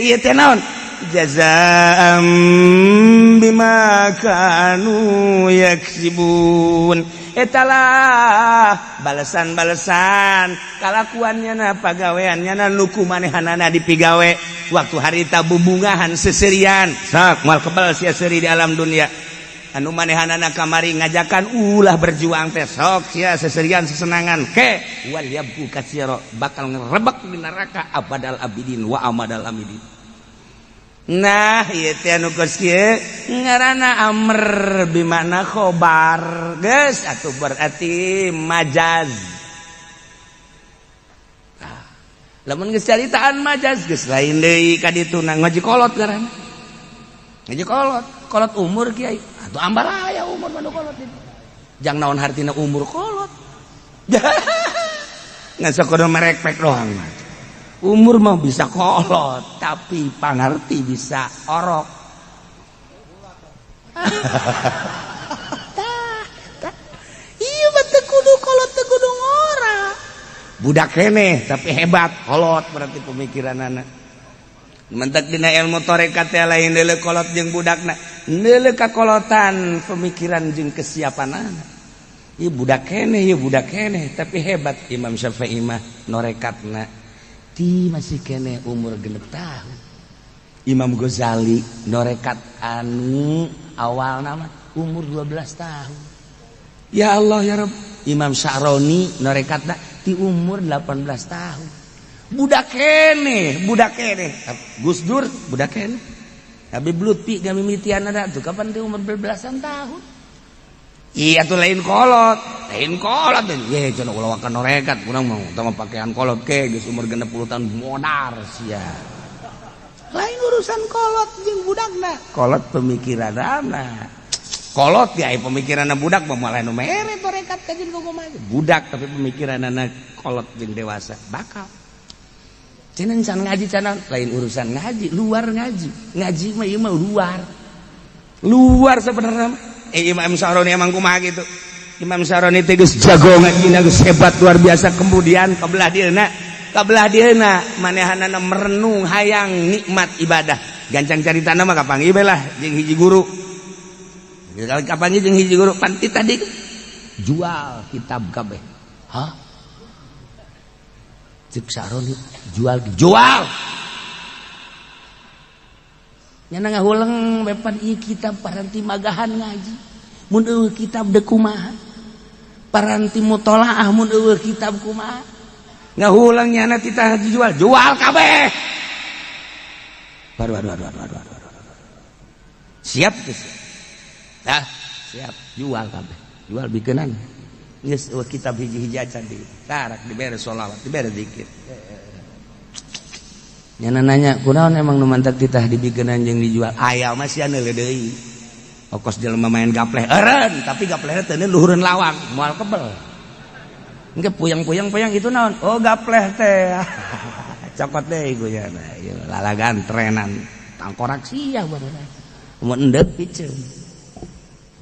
ieu teh naon? Jazaa'an bima kanu yaksibun. Etalah balesan-balesan kalakuannya na pagaweannya na nuku manehanana dipigawe waktu harita bubungahan seserian sak moal kebal sia seuri di alam dunia anu manehanana kamari ngajakan ulah berjuang teh sok sia seserian sesenangan ke wal yabku katsira bakal ngerebek di neraka abadal abidin wa amadal amidin. Nah, ieu teh anu kos kieu ngaranna amr bimana khobar geus atuh berarti majaz. Nah, lamun geus caritaan majaz geus lain deui ka ditu na ngaji kolot ngaranna. Ngaji kolot, kolot umur kiai. Atuh ambaraya umur mah nu kolot itu. Jang naon hartina umur kolot. Ngan sakodo merekpek doang mah. Umur mah bisa kolot, tapi pangarti bisa orok. Iya mah teu kudu kolot teu kudu ngora. Budak keneh tapi hebat kolot berarti pemikiranana. Mentek dina ilmu tarekat teh lain deuleu kolot jeung budakna, deuleu kakolotan pemikiran jeung kesiapanana. Ieu budak keneh, ieu budak keneh tapi hebat. Imam Syafi'i mah norekatna ti masih kene umur 6 tahun. Imam Ghazali norekat anu awal nama umur 12 tahun. Ya Allah ya Rabb. Imam Sya'roni norekatna ti umur 18 tahun. Budak kene, budak kene. Gus Dur budak kene. Habib Lutfi gamimitian ada tuh kapan di umur belasan tahun. Iya tuh lain kolot, lain kolot. Ye cenah ulah wakan norekat kurang mau utama pakaian kolot ke geus umur 60 tahun modar sia. Lain urusan kolot jeung budakna, kolot pemikiranana. Kolot ya pemikiranna budak mah malah nu mere tarekat. nekat kajian kumaha budak tapi pemikiran anak kolot jeung dewasa bakal cenah can ngaji can lain urusan ngaji luar ngaji ngaji mah ieu mah luar luar sebenarnya. Imam Syaroni emang kumaha gitu. Imam Syaroni teh geus jago ngajina geus hebat luar biasa. Kemudian kabelah dieuna manehanana merenung hayang nikmat ibadah. Gancang caritana mah kapanggih bae lah jeung hiji guru. Kapanggih jeung hiji guru panti tadi jual kitab kabeh. Hah? Cek Syaroni jual jual. Nyana ngahuleng bepan ieu kitab paranti magahan ngaji. Mun eueuh kitab deuk kumaha? Paranti mutolaah mun eueuh kitab kumaha? Ngahuleng nyana titah dijual, jual kabeh. Baru aduh. Siap geus. Dah, siap jual kabeh. Jual bikeunan. Geus eueuh kitab hiji-hiji acan di tarak dibere sholawat, dibere zikir. Nyana nanya, kunaon emang nu mantak titah dibikeunan jeung dijual? Aya mah sia neuleuh deui. Okos jelema main gapleh eureun, tapi gaplehna teu luhureun lawang, moal kebel. Engke puyang-puyang-puyang itu naon? Oh gapleh teh. Cokot deui ku nyana. Ieu lalagan trenan tangkorak sia barudak. Mun endeup piceun.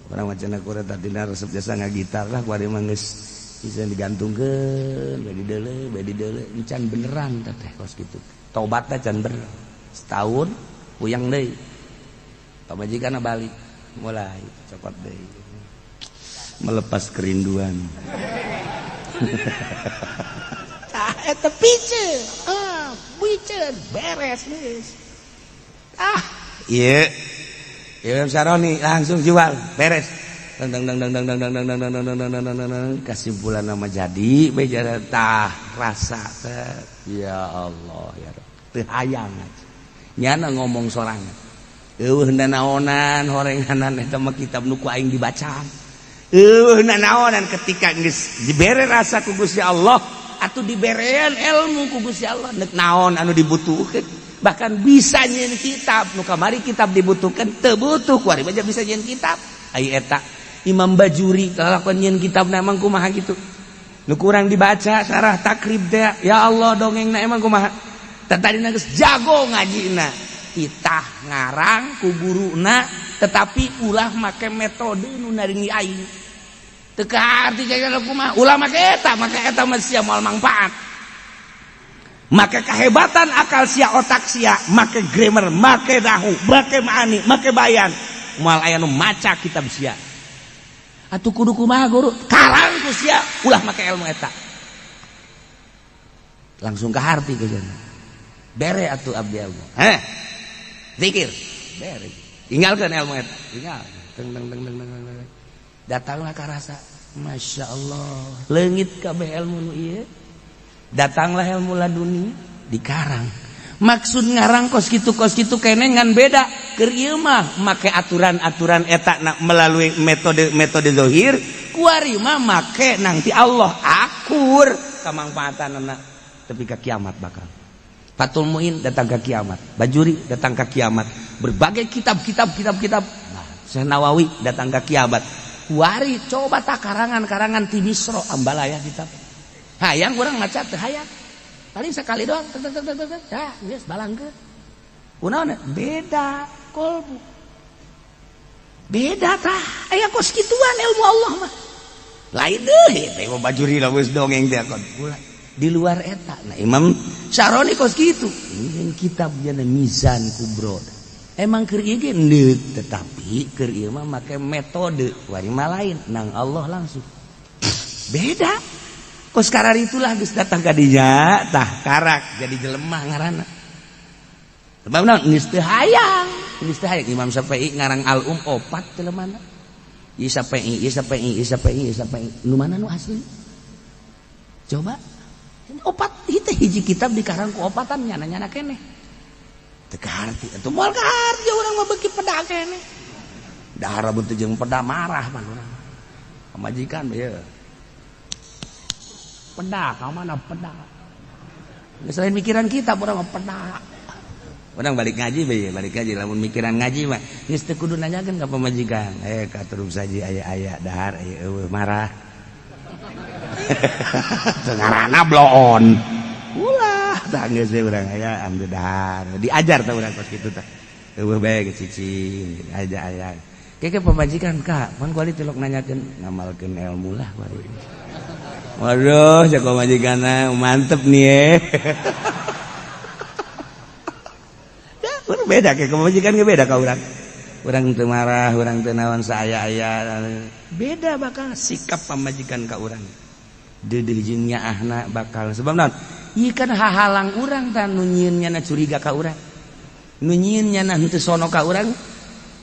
Urang mah cenah kuring tadina resep jasa ngagitar lah kuari mah geus bisa digantungkeun, bae dideuleu, encan beneran teh kos kitu. Tobatna can bener. Setahun puyang deui. Pamajikanna balik mulai cokot deui. Melepas kerinduan. Tah eta piceun. Ah, piceun beres geus. Ah, ieu. Imam Syaroni langsung jual, beres. Dang dang dang dang dang dang dang dang dang dang dang dang dang kesimpulan nama jadi bejara tah rasa ya Allah ya Rabb teu hayang nyana ngomong sorangan eueuh nanaonan horenganan eta mah kitab nu ku aing dibaca eueuh nanaonan ketika geus dibere rasa ku Gusti Allah atuh diberean ilmu ku Gusti Allah neuk naon anu dibutuhkeun bahkan bisa nyieun kitab nu kamari kitab dibutuhkeun teu butuh kuari bae bisa nyieun kitab ai eta Imam Bajuri kalakuan nyieun kitabna emang kumaha gitu nu kurang dibaca syarah takrib teh ya Allah dongengna emang kumaha teh tadina geus jago ngajina titah ngarang ku guruna tetapi ulah make metode nu naringi aing teu kaarti jagana kumaha ulah make eta mah sia moal mangpaat. Make kehebatan akal sia otak sia make grammar make nahu make maani make bayan moal aya nu maca kitab sia atuh kudu kumaha guru karang ku sia ulah make ilmu eta langsung ke harti ke jana bere atuh abdi ilmu heh zikir bere tinggalkeun ilmu eta tinggal teng teng teng teng teng datanglah ka rasa Masya Allah leungit kabeh ilmu nu ieu datanglah ilmu laduni dikarang maksud ngarang kos kitu kene ngan beda keur ieu mah make aturan-aturan eta na melalui metode-metode zahir kuari mah make nanti Allah akur kamangfaatanna tepi ka kiamat bakal Fathul Muin datang ke kiamat Bajuri datang ke kiamat berbagai kitab-kitab kitab-kitab nah, Syekh Nawawi datang ke kiamat kuari coba tak karangan-karangan ti Misro ambalaya kitab hayang urang maca teu hayang paling sekali doang tek tek tek tek ya geus balangkeun kunaon beda kolbu beda tah aya kos kituan ilmu Allah mah lain deui teh Imam Bajuri lah geus dongeng teh kon di luar eta nah Imam Syaroni kos kitu ini kitab jana Mizan Kubro emang keur ieu ge neuk tetapi keur ieu mah make metode wari mah lain nang Allah langsung beda kos karar itulah geus datang ka dinya tah karak jadi jelema ngaranna sebab naon geus teu hayang Imam Syafi'i ngarang Al-Um opat jelemana ieu Syafi'i ieu Syafi'i ieu Syafi'i ieu Syafi'i nu mana nu asli coba opat itu hiji kitab dikarang ku opatan nyana-nyana keneh teu kaharti atuh moal kaharti urang mah beuki peda keneh dahar mun teu jeung peda marah pan urang pamajikan ieu peda ka mana peda selain mikiran kita urang mah peda urang balik ngaji bae balik ngaji lamun mikiran ngaji mah geus teu kudu nanyakeun ka pamajikan ka terus saji aya-aya dahar aya eueuh marah Ngaranna bloon. Ulah tah geus we urang aya ambil dahar. Diajar tah urang kos kitu tah. Eueuh bae cicing aja aya. Keke pamajikan ka, pan kuali tilok nanyakeun ngamalkeun ilmu lah kuali. Waduh, cek pamajikanna mantep nih ye. Ya, beda ke pamajikan ge beda ka urang. Urang teu marah, urang teu naon saaya-aya. Beda bakal sikap pamajikan ka urang. Deudeuh jeung nyaahna bakal sebab naon? Ieu kan hahalang urang tah nu nyieun nyana curiga ka urang. Nu nyieun nyana henteu sono ka urang.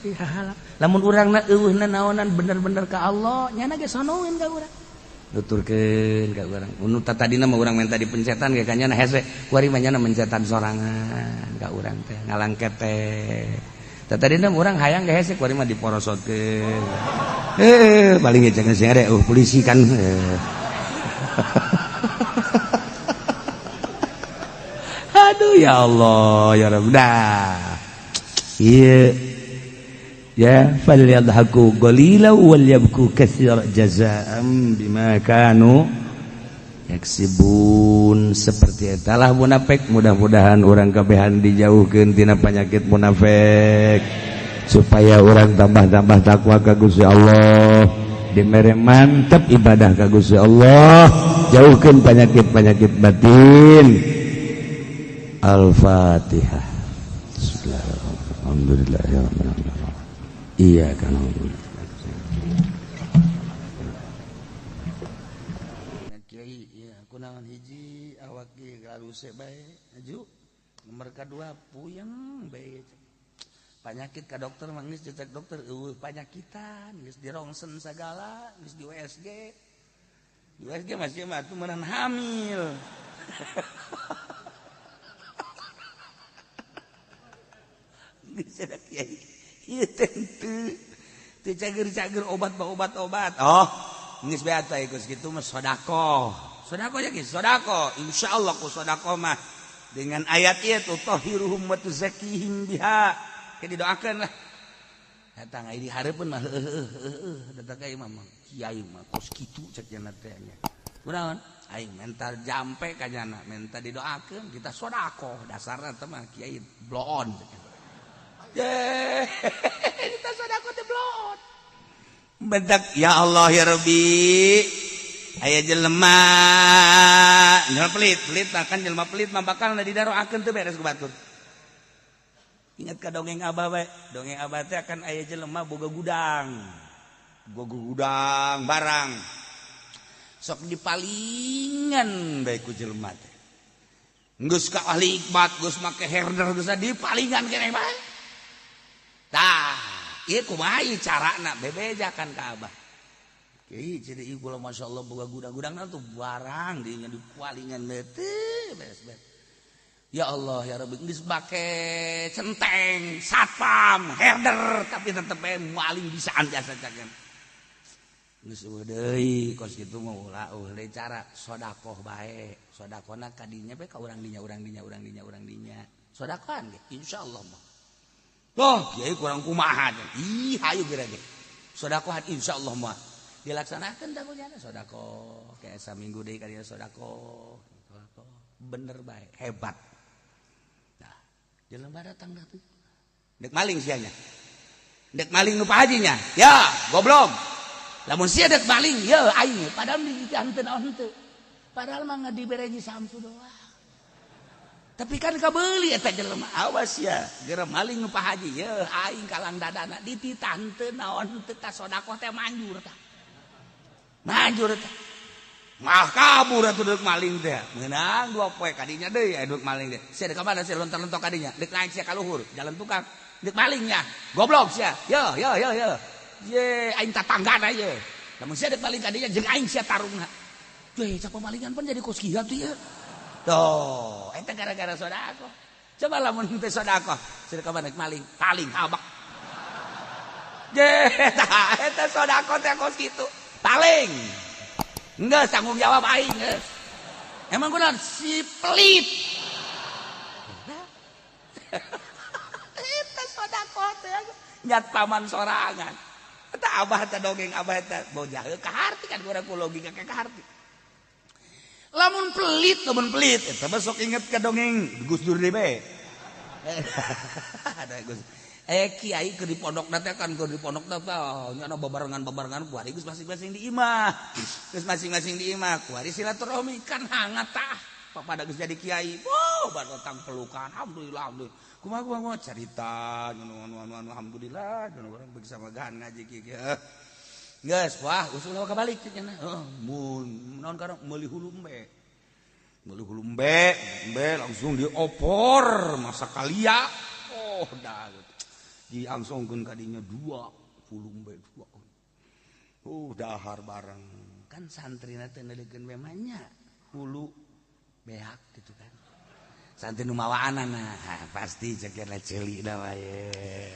Hahalang. Lamun urangna eueuhna naonan bener-bener ka Allah, nyana ge sonoeun ka urang. Nuturkeun ka urang. Nu tadina mah urang minta dipencetan ge ka nyana hese, kuari mah nyana mencetan sorangan ka urang teh, ngalangket teh. Tadina urang hayang ge hese, kuari mah diporosotkeun. Paling ge jangan sing ada polisi kan. Aduh ya Allah ya Rabb. Dah. Ieu ya falyadhaku qalila wal yabku katsira jazaa'an bima kanu yaksibun. Seperti etalah munafik. Mudah-mudahan urang kabehan dijauhkeun tina penyakit munafik supaya urang tambah-tambah takwa ka Gusti Allah, dimere mantep ibadah ka Gusti Allah, jauhkeun penyakit-penyakit batin. Al-Fatihah. Bismillahirrahmanirrahim. Alhamdulillahirabbil alamin. Iya kan. Kiai ya kunaon hiji awak ge galuse bae aju nomor kadua puyeng bae panyakit ka dokter mah geus dicek dokter eueuh panyakitan geus dirongsen sagala geus di USG di USG masih mah atuh meunang hamil. Geus ada kiai ieu teh teu cager-cager obat obat-obat. Oh, geus bae atuh geus kitu mah sedekah. Sedekah ya geus sedekah. Insyaallah ku sedekah mah dengan ayat ieu tuh tahiruhum wa tuzakkihim biha. Ke didoakeun lah. Datang ai di hareupeun mah heueuh datang ka imam kiai mah kos kitu cek cenah teh nya. Kunaon? Aing mental jampe ka nyana, minta didoakeun kita sedekah dasarna teh mah kiai bloon cek. Ye, kita sedekah teh bloon. Bentak ya Allah ya Rabbi. Aya jelema jelema pelit, pelit kan jelema pelit mah bakal didaroakeun teu beres ku batur. Ingat ka dongeng abah bae, dongeng abah teh akan aya jelema boga gudang. Boga gudang barang. Sok dipalingan bae ku jelema teh. Geus ka ahli ikbat, geus make herder geus dipalingan keneh bae. Tah, ieu kumaha ieu carana bebejakan ka abah. Kiai jadi ieu kula masyaallah boga gudang-gudangna tuh barang dinya dipalingan teh beres-beres. Ya Allah ya Rabbi geus make centeng, satpam, herder tapi tetep bae maling bisaan jasa cagen. Geus eueuh deui kos kitu mah ulah eueuh deui cara sedekah bae. Sedekahna ka dinya bae ka urang dinya urang dinya urang dinya urang dinya. Sedekahan ge insyaallah mah. Loh, kiai kurang kumaha. Ih, hayu geura ge. Sedekahan insyaallah mah dilaksanakeun tah kunyana sedekah. Kayak saminggu deui ka dinya sedekah. Sedekah bener bae, hebat. Nah, jelema datang dah tuh. Dek maling sianya. Dek maling nu Pak Hajinya. Ya, goblok. Lamun sia dek maling, ya aing padahal di henteu naon henteu. Padahal mah dibere Samsu doang. Tapi kan kabeuli eta jelema. Awas ya, geura maling nu Pak Haji, ye aing kalang dadana dititah henteu naon henteu ta sedekah teh manjur tah. Manjur teh. Mah kabur atuh deuk maling teh. Meunang dua poe kadinya deui aya deuk maling teh. Sia deuk ka mana sia lontar-lontok kadinya? Deuk naik sia ka luhur, jalan tukang. Deuk malingnya. Goblok sia. Yo yo yo yo. Ye aing tatanggana ye. Lamun sia deuk maling kadinya jeung aing sia tarungna. Ye cak pemalingan pan jadi kos kieu atuh ye. Tuh, eta gara-gara sedekah. Coba lamun teu sedekah, sedekah mana maling, paling habak. Ye, tah eta sedekah teh kos kitu. Paling. Enggak tanggung jawab aing geus. Emang kunaon si pelit. Eta sedekah teh nyat paman sorangan. Eta abah teh dongeng abah teh bojah ka harti kan urang ku logika ka harti. Lamun pelit, lamun pelit eta mah sok inget ka dongeng Gus Dur deui bae. Ada Gus. Kiai keur di pondok teh kan keur di pondok teh nya babarengan-babarengan kuari geus masing-masing di imah. Geus masing-masing di imah kuari silaturahmi kan hangat tah. Pada geus jadi kiai. Wow, batang pelukan. Alhamdulillah, alhamdulillah. Kumaha kumaha carita anu anu anu alhamdulillah urang bersama gahan ngaji kieu. Geus, wah usul kabalik cenah. Heeh, mun naon karena meuli hulu embe. Meuli hulu embe, embe langsung diopor masak kalia. Oh, dah. Diangsongkeun ka dinya 2 hulu embe 2. Oh, dahar bareng. Kan santrina teh neuleukeun we mah nya hulu beak gitu kan. Santri nu mawaanana, pasti ceuk ceuli da wae.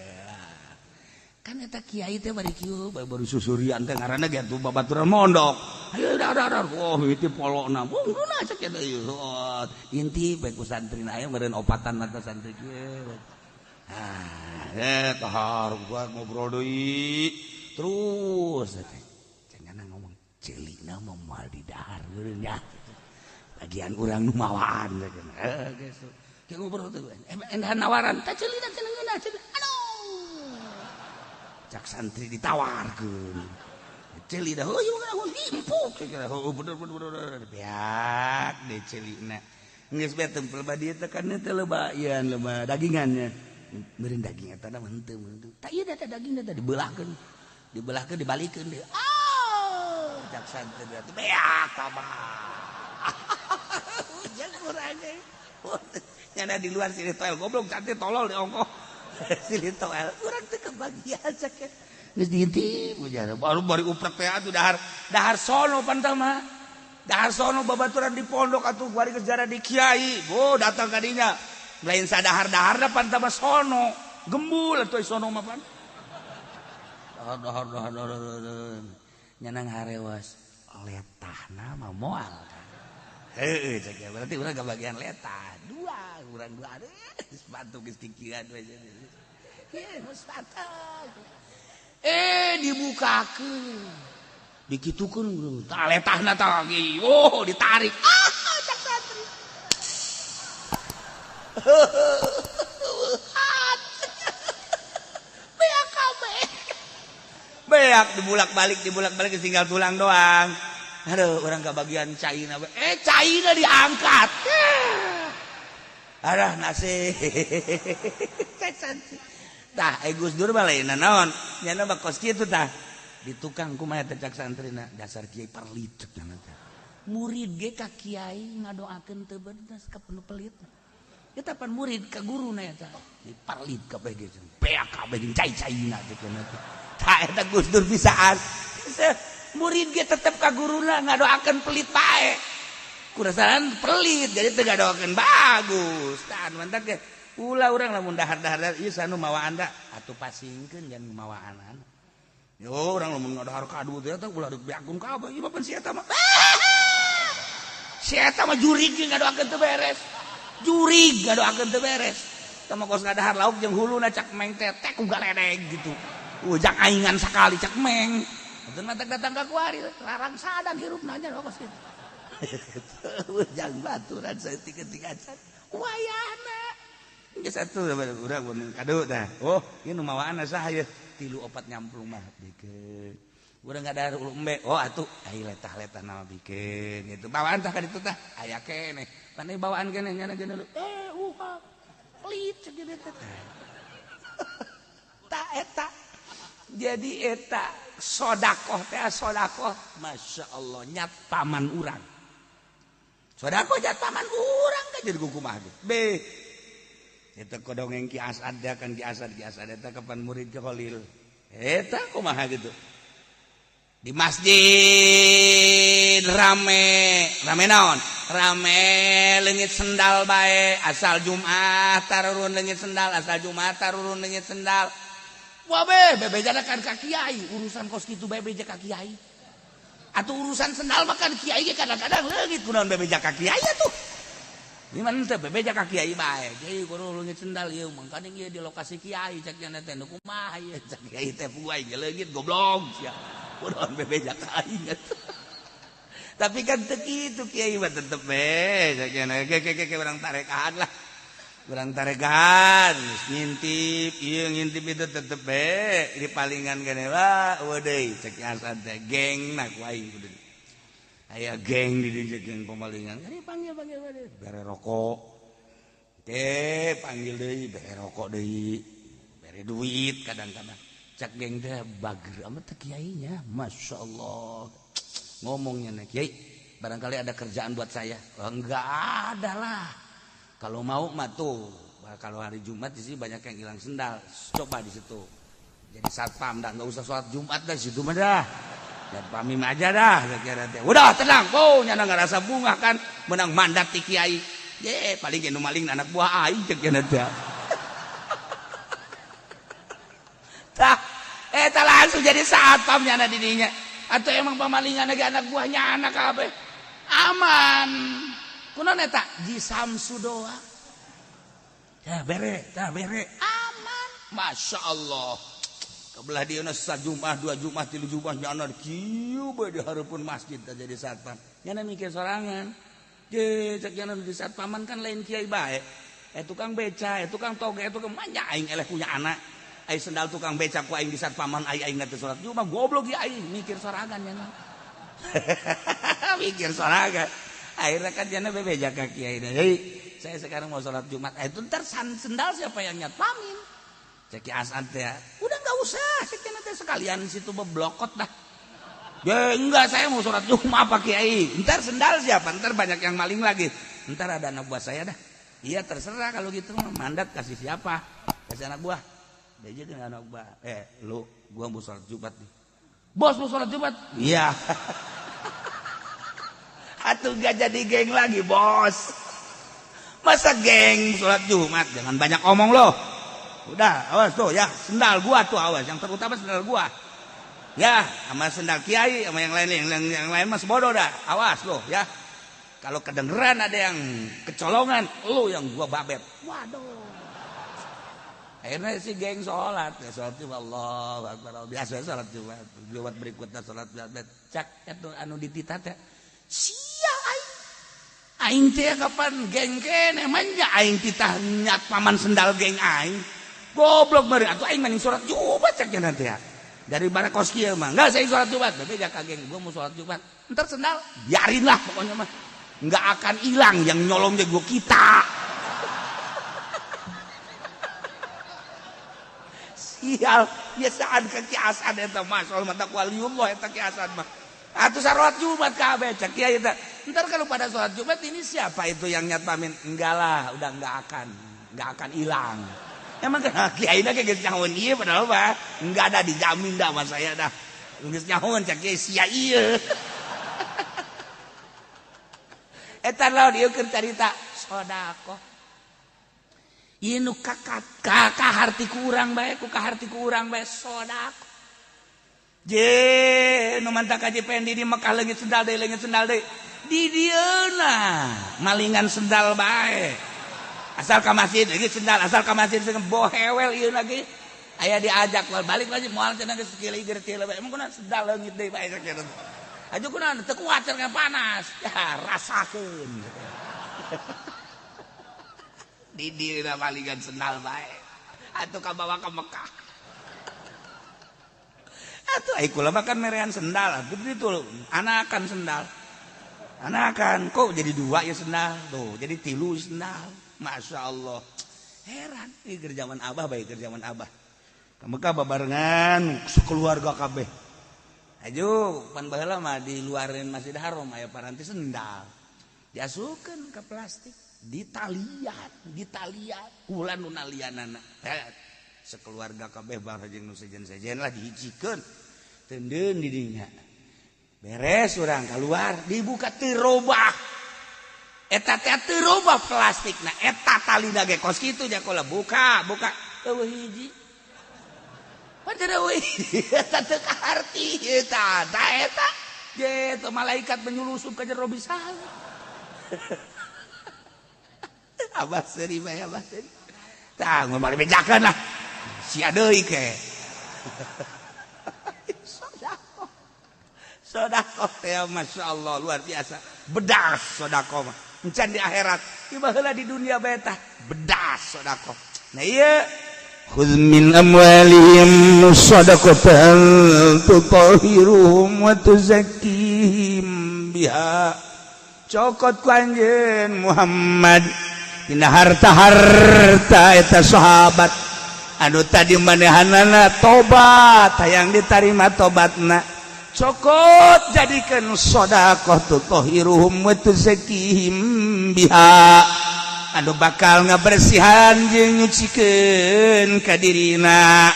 Kan eta kiai teh bari kieu baru susurian teh ngaranna ge atuh babaturan mondok. Ayo dar dar oh itu polona. Ungguna cek eta ieu. Inti bae ku santrina aya meureun opatan mata santri kieu. Ah, tahar gua ngobrol deui. Terus teh cenah ngomong ceulina mah moal didahar meureun nya. Bagian urang nu mawaan cenah. Heuh geus. Ge ngobrol teh endah nawaran teh ceulina cenah ngeunah cenah. Aduh. Cak santri ditawarkeun. Ceuli dah, oh ieu mah impuk cenah. Oh bener bener bener. Beak deh ceulina. Geus bae tempel ba dieu teh kan teh loba ieu loba dagingannya. Meureun daging eta mah henteu meureun. Tah ieu teh daging teh dibelahkeun. Dibelahkeun dibalikeun deui. Ah, cak santri teh beak tambah. Ujang urang ge. Nyana di luar sini toel goblok santri tolol di ongkoh. Silih toel urang teh kebagian sakieu geus diintip ujar baru bari uprek teh atuh dahar dahar sono pan tah mah dahar sono babaturan di pondok atuh bari geus jara di kiai oh datang ka dinya lain sadahar-daharna pan tah mah sono gembul atuh sono mah pan dahar dahar dahar dahar nyanang harewas letahna mah moal heueuh cek berarti urang kebagian letah dua urang dua aduh sepatu geus kikieuan we ieu sepatu dibukakeun dikitukeun tah letahna tah lagi oh ditarik ah cak santri beak kabeh beak dibulak-balik tinggal tulang doang. Aduh, orang kebagian caina. Caina diangkat. Aduh, nasib. Tah, Gus Dur mah lain naon? Nyana mah kos kitu tah. Di tukang kumaha teh cak santrina, dasar kiai perlit cenah teh. Murid ge ka kiai ngadoakeun teu bener ka penuh pelit. Eta pan murid ka guruna eta. Di perlit kabeh ge. Beak kabeh jeung cai-caina teh cenah teh. Tah eta Gus Dur bisaan. Murid ge tetep ka guruna ngadoakeun pelit bae. Kurasaran pelit jadi teu ngadoakeun bagus. Tah mantap ge. Ulah urang lamun dahar-dahar ieu sanu mawaan da atuh pasingkeun jangan mawaanan. Yo urang lamun ngadahar kadu teh eta ulah dibeakkeun kabeh ieu mah pan si eta mah. Si eta mah jurig ge ngadoakeun teu beres. Jurig ngadoakeun teu beres. Tah mah kos ngadahar lauk jeung huluna cak meng teh teh ku galedeg gitu. Ujang aingan sakali cak meng. Atuh matak datang ka kuari larang sadang hirupna nya kos kitu. Ujang baturan saeutik-eutik acan. Wayahna. Geus atuh urang mun kadu tah. Oh, ieu nu mawaanna saha ieu? 3 4 nyamplung mah bikeun. Urang ngadahar ulu embe. Oh atuh ai letah-letah nama bikeun gitu. Bawaan tah ka ditu tah aya keneh. Pan bawaan keneh nyana geuna uha. Pelit cek teh. Tah eta. Jadi eta sodakoh teh sodakoh Masya Allah nyat paman urang sodakoh nyat paman urang kan jadi kumaha ge be eta kodongeng Ki Asad kan Ki Asad eta kapan murid ke Khalil eta kumaha gitu di masjid rame rame naon rame leungit sendal bae asal Jumat tarurun leungit sendal asal Jumat tarurun leungit sendal. Wah be, bebejana kan ka kiai, urusan kos kitu bebeja ka kiai. Atuh urusan sendal mah kan kiai ge kadang-kadang leungit kunaon bebeja ka kiai atuh. Ini mah teh bebeja ka kiai bae. Kiai kudu leungit sendal ieu mangkaning ieu di lokasi kiai cek nya teh nu kumaha ieu cek kiai teh puai ge leungit goblok sia. Kunaon bebeja ka aing atuh. Tapi kan teu kitu kiai mah tetep we ke urang tarekan lah. Urang tarekan ngintip, ieu ngintip itu tetep we di palingan gene wah eueuh deui cek Hasan teh geng na ku aing kudu. Aya geng di dieu geng pemalingan. Kari panggil-panggil bere rokok. Teh panggil deui bere rokok deui. Bere duit kadang-kadang. Cak geng teh bager amat teh kiainya, Masya Allah. Ngomongnya nih, kiai, barangkali ada kerjaan buat saya. Oh, enggak ada lah. Kalau mau mah tuh, kalau hari Jumat di sini banyak yang hilang sendal. Coba di situ. Jadi satpam dah, enggak usah sholat Jumat dah situ mah dah. Dan pamim aja dah kira teh. Udah tenang, oh nyana ngerasa bunga kan menang mandat ti kiai. Ye, paling nu maling anak buah aing cek nya teh. Tah, eta langsung jadi satpam nyana di dinya. Atau emang pamalingan lagi anak buahnya anak kabeh. Aman. Kunaon eta? Ji Samsu doa. Tah bere, tah bere. Aman. Masya Allah. Kebelah dia sajumat, dua jumat, tilu jumat nyana kieu bae di hareupeun masjid teh jadi satpam. Nyana mikir sorangan. Je cek nyana di satpaman kan lain kiai bae. Tukang beca, tukang toge, tukang manja aing eleh punya anak. Aing sendal tukang beca ku aing di satpaman aing aing teh salat Jumat goblok ya aing mikir sorangan nyana. Mikir sorangan. Akhirnya kan nyana bebeja ka kiai. Hei, saya sekarang mau salat Jumat. Itu ntar sendal siapa yang nyatpamin? Cek Ki Asad teh. Udah enggak usah, cek teh sekalian situ beblokot dah. Ya enggak, saya mau sholat Jumat Pak Kiai. Ntar sendal siapa? Ntar banyak yang maling lagi. Ntar ada anak buah saya dah. Iya terserah kalau gitu mandat kasih siapa? Kasih anak buah. Dia juga anak buah. Lu, gua mau sholat Jumat nih. Bos mau sholat Jumat? Iya. Atuh gak jadi geng lagi, bos. Masa geng sholat Jumat? Jangan banyak omong loh. Udah, awas tuh ya, sendal gua tuh awas, yang terutama sendal gua. Ya, sama sendal kiai, sama yang lain, yang lain mas bodoh dah. Awas loh ya. Kalau kedengeran ada yang kecolongan, lu yang gua babet. Waduh. Akhirnya si geng sholat, ya sholat Jumat, Allahu Akbar. Biasa sholat Jumat, Jumat berikutnya sholat Jumat. Cak itu anu ditita teh. Sia aing. Aing teh kapan geng kene manja aing titah nyat paman sendal geng aing. Goblok meureun atuh aing maning sholat Jumat cak nya nanti ya. Dari barakos kieu mah enggak saya sholat Jumat, bebeja ka geng gua mau sholat Jumat. Entar sendal biarin lah pokoknya mah. Enggak akan hilang yang nyolong gua kita. Sial, biasaan ke Ki Asad eta mah soal mata waliullah eta Ki Asad mah. Atuh salat Jumat kabeh cak kiai eta. Entar kalau pada sholat Jumat ini siapa itu yang nyatpamin? Enggak lah, udah enggak akan hilang. Emang kan kiai na geus nyahoan ieu padahal mah enggak ada dijamin dah sama saya dah. Geus nyahoan cak kiai sia ieu. Eta lawan ieu keur carita sedekah. Ieu nu kaharti ku urang bae, ku kaharti ku urang bae sedekah. Je nu mantak ka Pendi di Mekah leungit sendal deui, leungit sendal deui. Di dieuna malingan sendal bae. Asal ka masjid leungit sendal, asal ka masjid bohewel ieu lagi. Aya diajak balik lagi moal cenah geus kieu teu bae. Emang kunaon sendal leungit deui bae sakitu. Aju kunaon teu kuat cenah panas. Ya rasakeun. Di dieuna malingan sendal bae. Atuh kabawa ka Mekah. Atuh ai kula mah kan merean sendal, atuh itu anakan sendal. Anakan kok jadi dua ya sendal tuh, jadi tilu sendal. Masya Allah. Heran ieu keur zaman abah bae keur zaman abah. Ka Mekah babarengan sekeluarga kabeh. Aju pan baheula mah di luareun Masjid Haram aya paranti sendal. Diasupkeun ka plastik, ditalian, ditalian kula nu nalianana. Sekeluarga kabeh bangsa jeung nu sejen-sejen lah dihijikeun tendeun di dinya. Beres urang keluar dibuka teu robah. Eta teh teu robah plastikna, eta talina ge kos kitu nya kula buka, buka eueuh hiji. Pan teu eueuh hiji, eta teu kaharti eta, tah eta. Je teu malaikat menyulusup ka jero bisa. Abah seuri bae abah seuri. Tah ngomong bejakeun lah. Sia deui ke. Sedekah teh Masya Allah luar biasa. Bedas sedekah mah. Encan di akhirat, ieu baheula di dunia bae tah bedas sedekah. Nah ieu Khudz min amwalihim shadaqatan tutahhiruhum wa tuzakkihim biha. Cokot ku anjeun Muhammad dina harta-harta eta sahabat anu tadi manehanana tobat hayang ditarima tobatna, cokot jadikan sedekah tutahhiruhum wa tuzakkihim biha, anu bakal ngabersihan jeung nyucikeun ka dirina.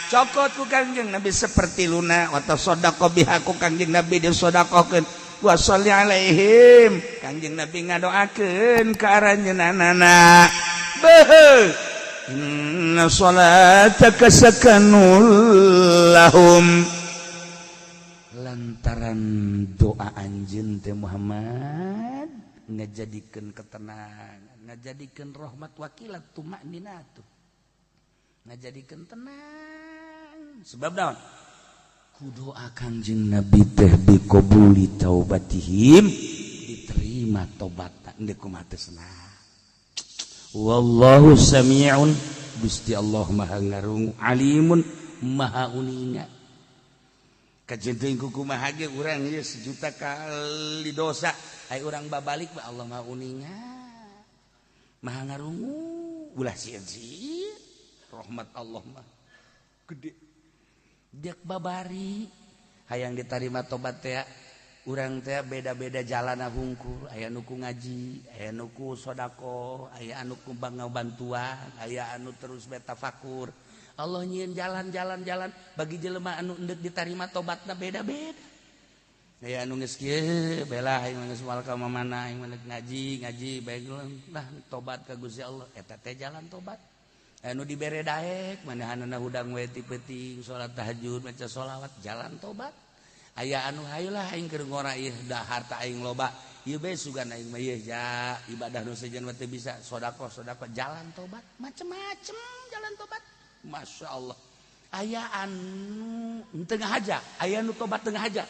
Cokot ku Kangjeng Nabi seperti luna wa tasaddaqo biha, ku Kangjeng Nabi disedekahkeun, wa sholli alaihim, Kangjeng Nabi ngadoakeun ka aranjeunana. Beuh, inna salataka sakanul lahum, lantaran doa anjeun teh Muhammad ngajadikeun ketenangan, ngajadikeun rahmat, wakilat tumakninatu, ngajadikeun tenang. Sebab naon? Ku doa Kangjeng Nabi teh biqobuli taubatihim, diterima tobat ndek kumaha teh senang. Wallahu sami'un, Gusti Allah maha ngarungu, alimun, maha uninga. Kajenting ku kumaha ge urang ieu sejuta kali dosa, ai urang babalik ba Allah maha uninga, maha ngarungu. Ulah sieun, rahmat Allah mah gede. Diak babari hayang diterima tobat teh, urang teh beda-beda jalan hungkul. Aya nu ku ngaji, aya nu ku sodako, aya anu ku bangga bantuan, aya anu terus betafakur. Allah nyieun jalan-jalan jalan bagi jelema anu endek diterima tobatna beda-beda. Aya anu geus kieu bela, aing geus moal ka mana, aing mah ngaji ngaji bae lah tobat ka Gusti Allah, eta teh jalan tobat. Anu dibere daek manehanana hudang we ti peuting salat tahajud, maca sholawat, jalan tobat. Aya anu hayulah aing keur ngora ieu da harta aing loba ieu bae, sugan aing mah ieu ja ibadah nu sejen mah teu bisa, sedekah sedekah, jalan tobat macem-macem jalan tobat. Masya Allah, aya anu tengah aja, aya anu tobat tengah aja,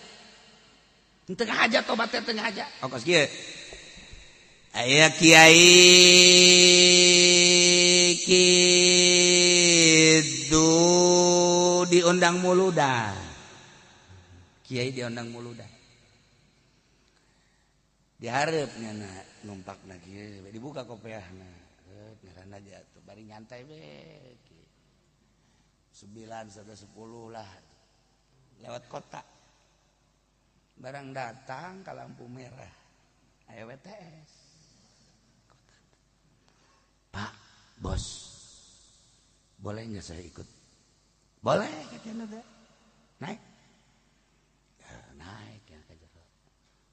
tengah aja tobatnya tengah aja. Oh, kos kieu aya kiai kitu diundang muludan, kiai diundang muludan, diharapnya na numpak na kieu, dibuka kopiahna ngaranna aja tuh bari nyantai be 9 sampai 10 lah lewat kota. Barang datang ke lampu merah aya WTS. "Pak Bos, boleh nggak saya ikut?" "Boleh," katanya. Naik ya, naik ya ke jero.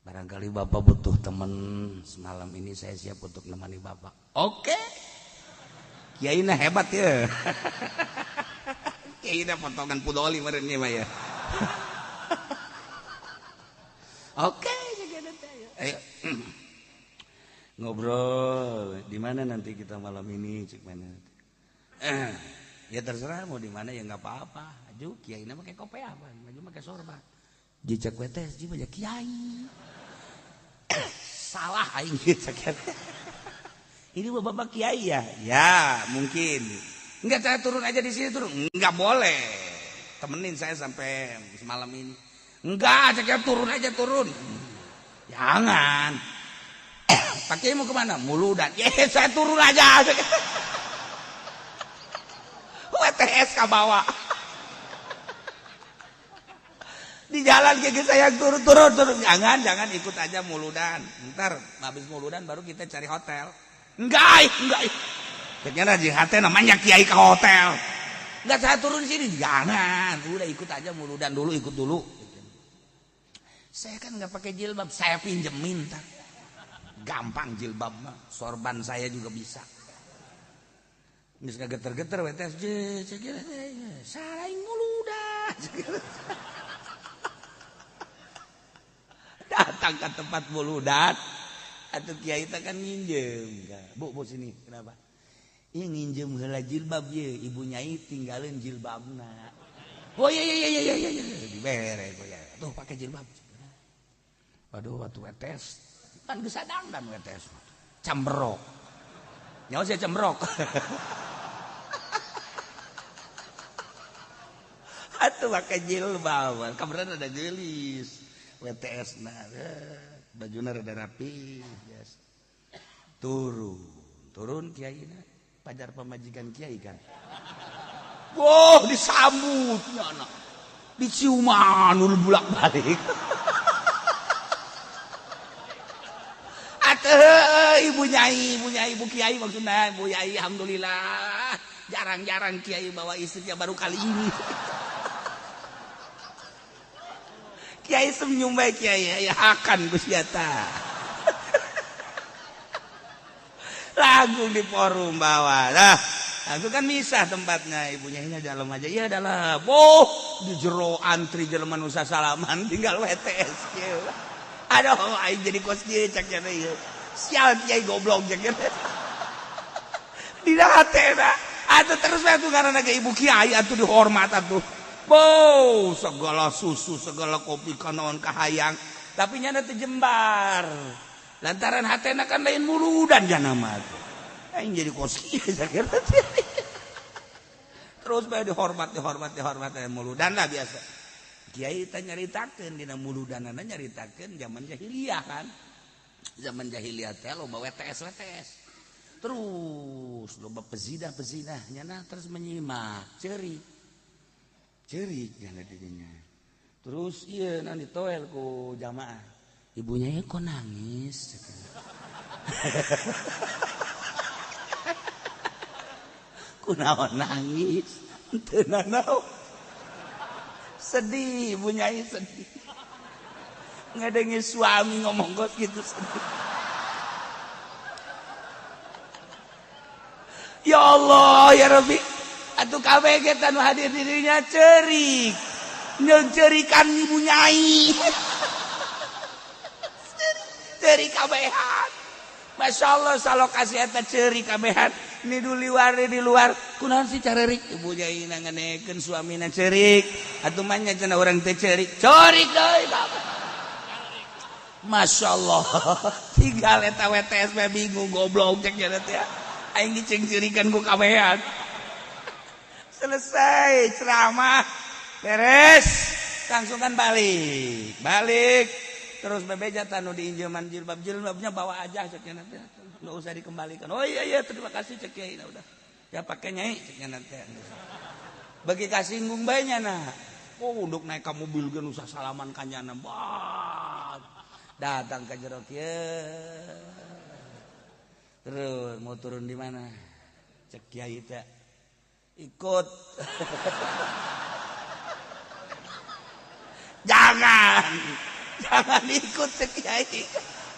"Barangkali Bapak butuh teman semalam ini, saya siap untuk nemani Bapak." Oke, kiai nah hebat ya, kiai nah potongan pudoli meureun mah ya. Oke, ayo ngobrol. "Di mana nanti kita malam ini?" Cik mana ya, "Terserah mau di mana ya nggak apa-apa." Aju kiai nama pakai kopiah apa, maju pakai sorban, jejak WTS jiwa ya kiai. "Salah aing," cek, "ini bapak kiai ya?" "Ya mungkin." "Enggak, saya turun aja di sini." "Turun enggak boleh, temenin saya sampai semalam ini." "Enggak," cek, "turun aja, turun." "Jangan." "Pak Kiai mau kemana?" "Muludan." "Ya saya turun aja." WTS ke bawah di jalan kayak saya turun, turun, turun. "Jangan, jangan, ikut aja muludan, ntar habis muludan baru kita cari hotel." Enggak, enggak." Kayaknya hati namanya kiai ke hotel. "Enggak, saya turun sini." "Jangan, udah ikut aja muludan dulu, ikut dulu." "Saya kan nggak pakai jilbab." "Saya pinjemin ntar, gampang jilbab mah, sorban saya juga bisa." Geus geter-geter WTS, salah muludan. Datang ke tempat muludan atau kiai teh kan nginjem. "Bu, bu, sini." "Kenapa?" "Iya, nginjem heula jilbab ye, ibu nyai tinggalin jilbabna." "Oh iya iya iya iya iya iya." Dibere ya. "Tuh, pakai jilbab." Waduh waktu WTS kan geus sadangdan WTS camberok. Nyawa sia camberok. Atuh make jilbab, kaberan ada geulis. WTS na bajuna rada rapi biasa. Turun, turun kiaina pajar pamajikan kiai kan. Wah, disambutnya anak. Diciuman ul bulak-balik. Atuh ibu nyai, ibu kiai maksudna, ibu nyai alhamdulillah. Jarang-jarang kiai bawa istrinya baru kali ini. Kiai senyum baik kiai, ya akan Gusti eta. Lagu di forum bawah. Nah, aku kan misah tempatnya, ibunya ini dalam aja. Iya dalam. Oh, di jero antri jelema nu salaman tinggal WTS kieu. Aduh, aing jadi kos kieu cak nya ieu. Sial kiai goblok cak nya. Dina hatena. Atuh terus we atuh ngaranna ge ibu kiai atuh dihormat atuh. Bow, segala susu, segala kopi kanaon kahayang, tapi nyana teu jembar. Lantaran hatena kan lain muludan jana mah. Aing jadi kos kieu sakira. Terus bae dihormat, dihormat, dihormat muludan lah biasa. Kiai teh nyaritakeun dina muludanana nyaritakeun zaman jahiliyah kan. Zaman jahiliyah teh loba WTS WTS. Terus loba pezinah-pezinah nyana terus menyimak, ceurik. Cerik nyana dirinya. Terus iya nanti toel ku jamaah. Ibunya ya kok nangis. Kunaon nangis? Teu nanaon. Sedih, ibunya sedih. Ngadengi suami ngomong kos gitu sedih. Ya Allah, ya Rabbi. Atuh kabeh ge tanu hadir dirinya cerik. Nyeungceurikan ibu nyai. Cerik kabehan. Masya Allah salokasi eta cerik kabehan. Ni luar di luar kunaon sih carerik ibu nyai nanganekeun suamina cerik. Atuh mah nya cenah urang teh cerik. Cerik deui bapak. Masya Allah. Tinggal eta WTS mah bingung goblok cek nya teh. Aing dicengcirikan ku kabehan. Selesai ceramah beres langsung kan balik balik terus bebeja tanu diinjeman jilbab jilbabnya bawa aja cek nya nanti nggak usah dikembalikan. Oh iya iya terima kasih cek kiai udah ya pakai nyai cek nya nanti bagi kasinggung bae nya nah. Oh untuk naik ke mobil ge usah salaman ka nyana bah datang ke jero kieu terus mau turun di mana cek kiai teh ikut. Jangan, jangan ikut cek kiai.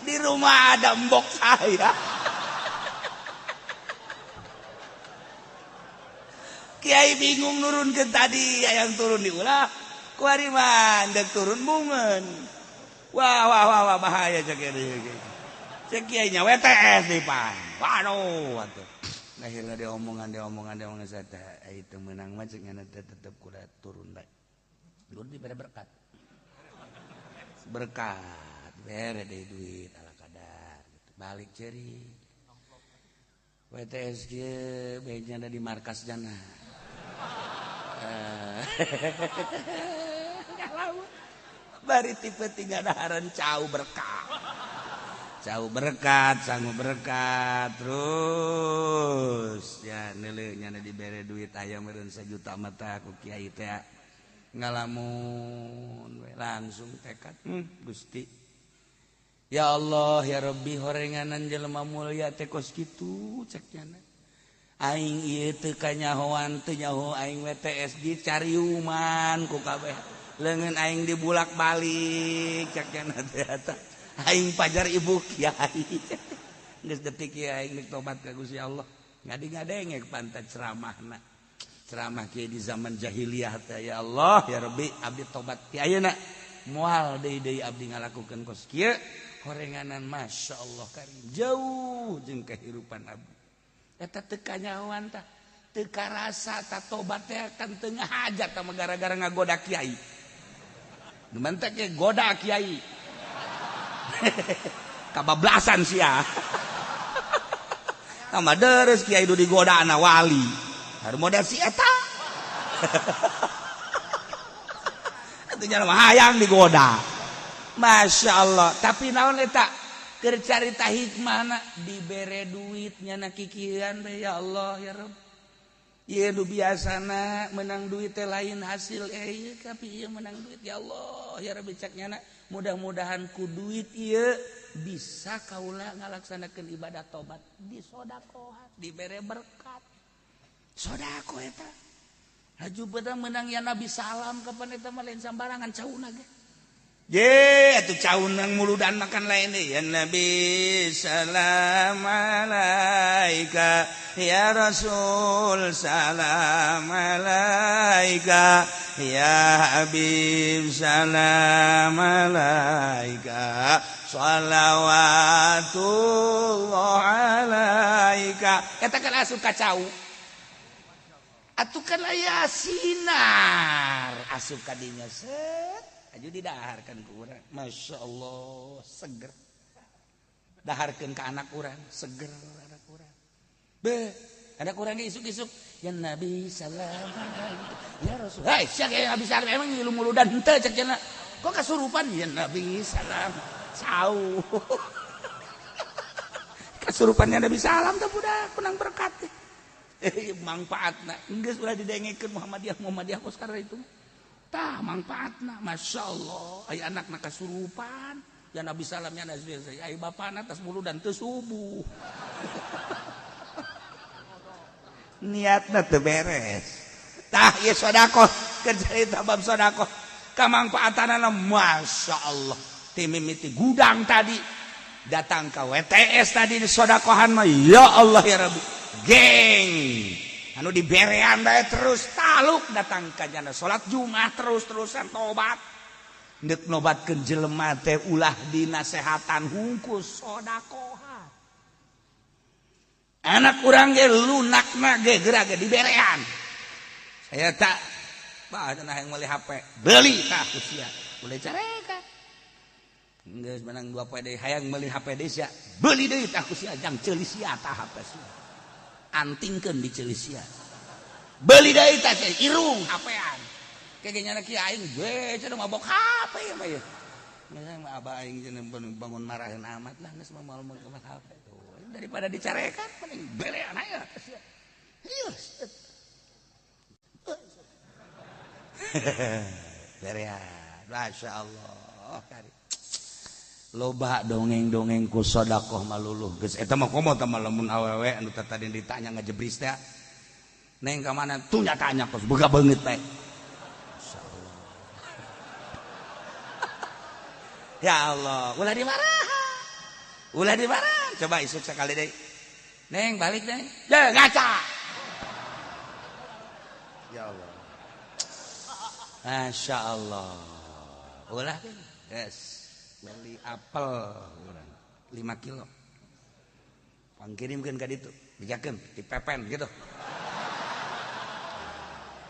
Di rumah ada mbok saya. Kiai bingung nurun ke tadi, yang turun diulah. Kuari mah ndek turun bungeun. Wah wah wah wah bahaya cek kiai. Cek kiai nya WTS di pan. Waduh atuh. Akhirnya dia omongan saya teh itu menang mah cek ngana teh tetep kuda turun bae. Turun dibere berkat. Berkat bere deui duit ala kadar gitu. Balik ceri. WTS kieu bae ada di markas jana. Bari tipe tiga daharan cau berkat. Cau berkat, sangu berkat, terus ya neuleuh nya dibere duit aya meureun sajuta mata ku kiai teh ngalamun we langsung tekad Gusti. Ya Allah ya Rabbi horenganan jelema mulia teh kos kitu cek nya. Aing ieu teu kanyahoan teu nyaho aing WTS dicariuman ku kabeh. Leungeun aing dibulak-balik cek nya teh eta. Aing pajar ibu kiai. Geus detik kieu aing nek tobat ka Gusti Allah. Ngadi-ngadenge pantat ceramahna. Ceramah kieu di zaman jahiliyah teh ya Allah ya Rabbi abdi tobat ti ayeuna. Moal deui-deui abdi ngalakukeun kos kieu. Horenganan Masya Allah karim jauh jeung kehidupan abdi. Eta teu kanyahoan tah. Teu karasa tah tobat teh kan teu ngahajat tah gara-gara ngagoda kiai. Nu mantek ge goda kiai. Kabablasan sia. Tambah deres kiai du digoda anak wali. Harus model si eta. Atuh nya mah hayang digoda. Masya Allah. Tapi naon eta? Keur carita hikmahna dibere duit nyana kikieuan teh ya Allah ya Rabb. Ieu nu biasana menang duit teh lain hasil ieu tapi ieu menang duit ya Allah ya Rabbi cak nyana mudah-mudahan ku duit ieu bisa kaula ngalaksanakeun ibadah tobat disodakohan dibere berkat sodako eta haju beda menang ya Nabi salam kapan eta mah lain sambarangan cauna ge ye atuh caunang muludan makan lain deui ya Nabi salam alaika ya Rasul salam alaika ya Habib salam alaika shalawatullah alaika eta kan asup ka cau atuh kan aya sinar asup ka dinya set aju didaharkan ku urang Masya Allah seger daharkeun ka anak urang seger anak urang be anak urang ge isuk-isuk ya Nabi salam ya Rasul hei sia ge Nabi salam emang ngilu muludan henteu cek cenah kok kasurupan ya Nabi salam cau kasurupannya Nabi salam teh budak menang berkat mangfaatna geus ulah didengekeun Muhammadiyah Muhammadiyah kos karena itu tah mangfaatna Masya Allah aya anakna kasurupan ya Nabi salam ya Nabi aya bapana tas muludan teu subuh niatna teu beres tah ieu sedekah keur carita bab sedekah kamangfaatanana Masya Allah timimiti gudang tadi datang ke WTS tadi di sodakohan mah ya Allah ya Rabbi geng anu diberean bae terus taluk datang ka jana salat Jumat terus-terusan tobat deuk nobatkeun jelema teh ulah dinasehatan hungkus sodakohan anak urang ge lunakna ge geura ge diberean saya tak bah cenah hayang meuli HP beli tah ku sia boleh carekan geus menang 2 poe deui hayang meuli HP deui sia beuli deui tah ku sia jang ceuli sia tah HP sia antingkeun di ceuli sia beuli deui tah sia irung HP-an ke ge nyana kieu aing we cenah mabok HP ieu mah ieu geus mah abah aing cenah bangun maraheun amat lah geus mah moal meuli HP tuh daripada dicarekan mending berean aya sia ieu berean Masya Allah kari loba dongeng-dongeng ku sedekah maluluh geus eta mah komo tah lamun awewe anu tadi ditanya ngajebris teh neng ka mana tuh nya tanya kos boga beungeut bae masyaallah ya Allah ulah dimarahan ulah dimarahan coba isuk sekali deui neng balik neng ye ngaca ya Allah Masya Allah ulah yes beli apel 5 kilo pangkirimkeun ka ditu dijakeun dipepen gitu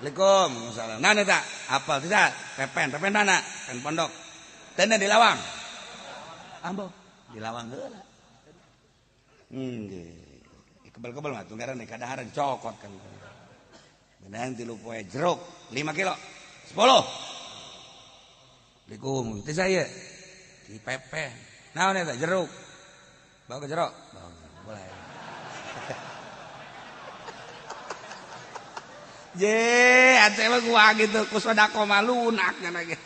Assalamualaikum salam nah eta apel tidak pepen pepen mana pen pondok teu di lawang ambo di lawang heula nggih kebel-kebel mah tunggaran deui kadaharan cokot kan beunang 3 poe jeruk 5 kilo 10 Assalamualaikum teh saya di pepen naon eta jeruk bawa ke jeruk bawa boleh je ate mah gua gitu ku sedekah mah lunak nya ge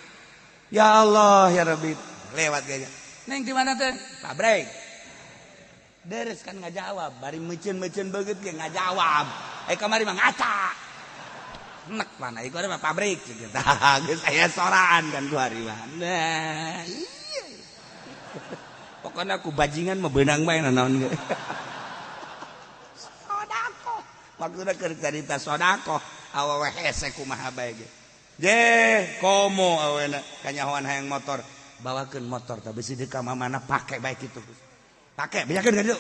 ya Allah ya Rabbi lewat gaya neng di mana teh pabrik deres kan ngajawab bari meuceun-meuceun beungeut ge ngajawab kamari mah ngaca nek mana ieu mah pabrik gitu tah geus aya soraan kan ku hari mah nah iya pokoknya aku bajingan mah beunang bae naon ge sedekah maksudna keur carita sedekah awewe hese kumaha bae ge je komo awena kanyahoan hayang motor bawakeun motor tah bisi deuk ka mamana pake bae kitu pake bejakeun ka ditu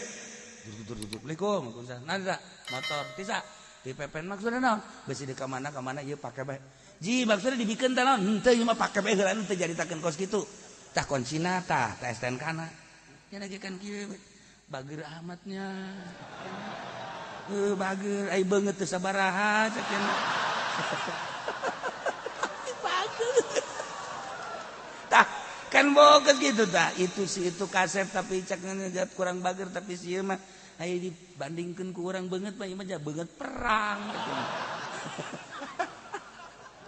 Assalamualaikum waalaikumsalam motor tisa di pepen maksudna naon besi di ka mana ieu pake bae ji maksudna dibikeun teh naon henteu ieu mah pake bae heula teu jaritakeun kos kitu Tah kuncina, tah tah STNK na. Nya lagi kan kieu bager amatnya. Bager ai beungeut teu sabaraha cek nya. Bager. Tah kan boga gitu tah itu si itu kasep, tapi cek kurang bager, tapi si mah ayo dibandingkan ku urang beungeut mah ieu mah beungeut perang gitu.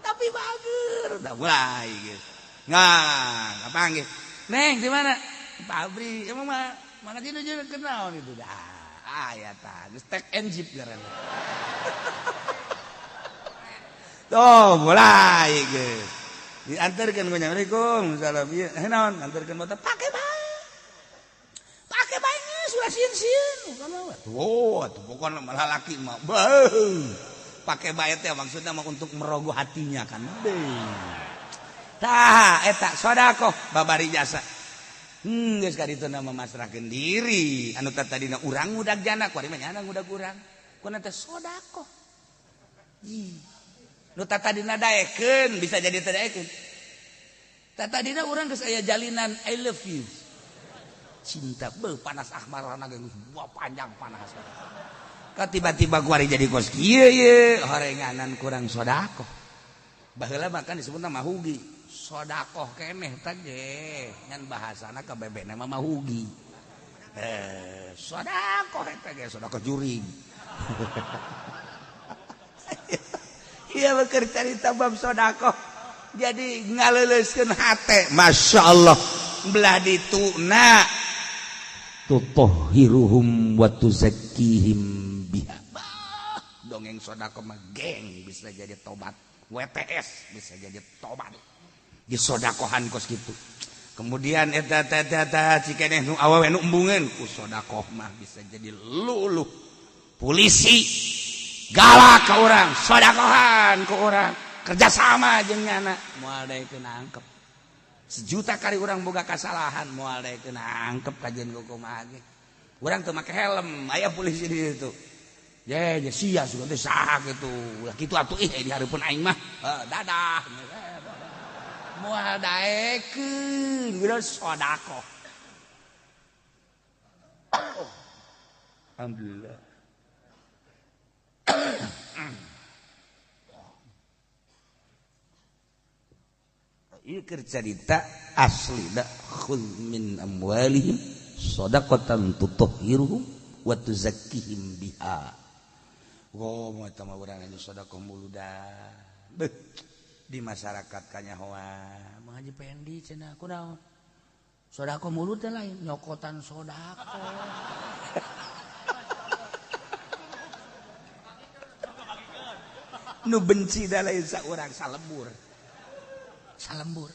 Tapi bager udah mulai gitu. Nah, kapanggih. Neng di mana? Pabrik. Emang mah mana itu juga kenal itu dah. Ah ya tah, geus tek and jeep ngaranna. Tuh mulai geus. Diantarkeun ku Assalamualaikum, salam ieu. Eh naon? Antarkeun motor pake bae. Pake bae geus ulah sieun-sieun. Oh, atuh pokona malah laki mah. Beuh. Pake bae teh maksudna mah untuk merogoh hatinya kan. Beuh. Tah eta sedekah babari jasa. Geus ka ditu mah masrahkeun diri. Anu tadina urang ngudag jana, kuari mah nyana ngudag urang. Kuna teh sedekah. Ih. Nu tadina daekeun bisa jadi teu daekeun. Tadina urang geus aya jalinan I love you. Cinta beuh panas ahmarana geus buah panjang panas. Ka tiba-tiba kuari jadi kos kieu ye horenganan kurang sedekah. Baheula mah kan disebutna mahugi. Sodakoh keneh teh ngan bahasana ka bebena mah mahugi. Sodakoh eta ge sodakoh juring. Ieu keur carita bab sodakoh. Jadi ngaleuleuskeun hate, Masya Allah. Belah dituna tutahhiruhum wa tuzakkihim biha. Bah, dongeng sodakoh mah geng bisa jadi tobat. WTS bisa jadi tobat. Disodakohan kos gitu. Kemudian eta eta eta cikeneh nu awewe nu embungeun ku sodakoh mah bisa jadi luluh. Polisi galak ke orang, sodakohan ke orang, kerjasama jeung nyana moal daekeun nangkep. Sejuta kali orang boga kasalahan moal daekeun nangkep kajian kumaha ge. Urang teu make helm, aya polisi di situ. Ye, ye sia sugan teh saha kitu. Ulah kitu atuh ih di hareupeun aing mah. Dadah. Moal daekeun geus sedekah. Alhamdulillah. Ieu keur carita asli da khudz min amwalihim shadaqatan tutahhiruhum wa tuzakkihim biha. Wo mah eta mah urang anu sedekah muludan. Beuh. Di masyarakat kanyahoan Mang Haji Pendi cenah kunaon sedekah mulut teh lain nyokotan sedekah. Nu benci da lain saurang salembur salembur,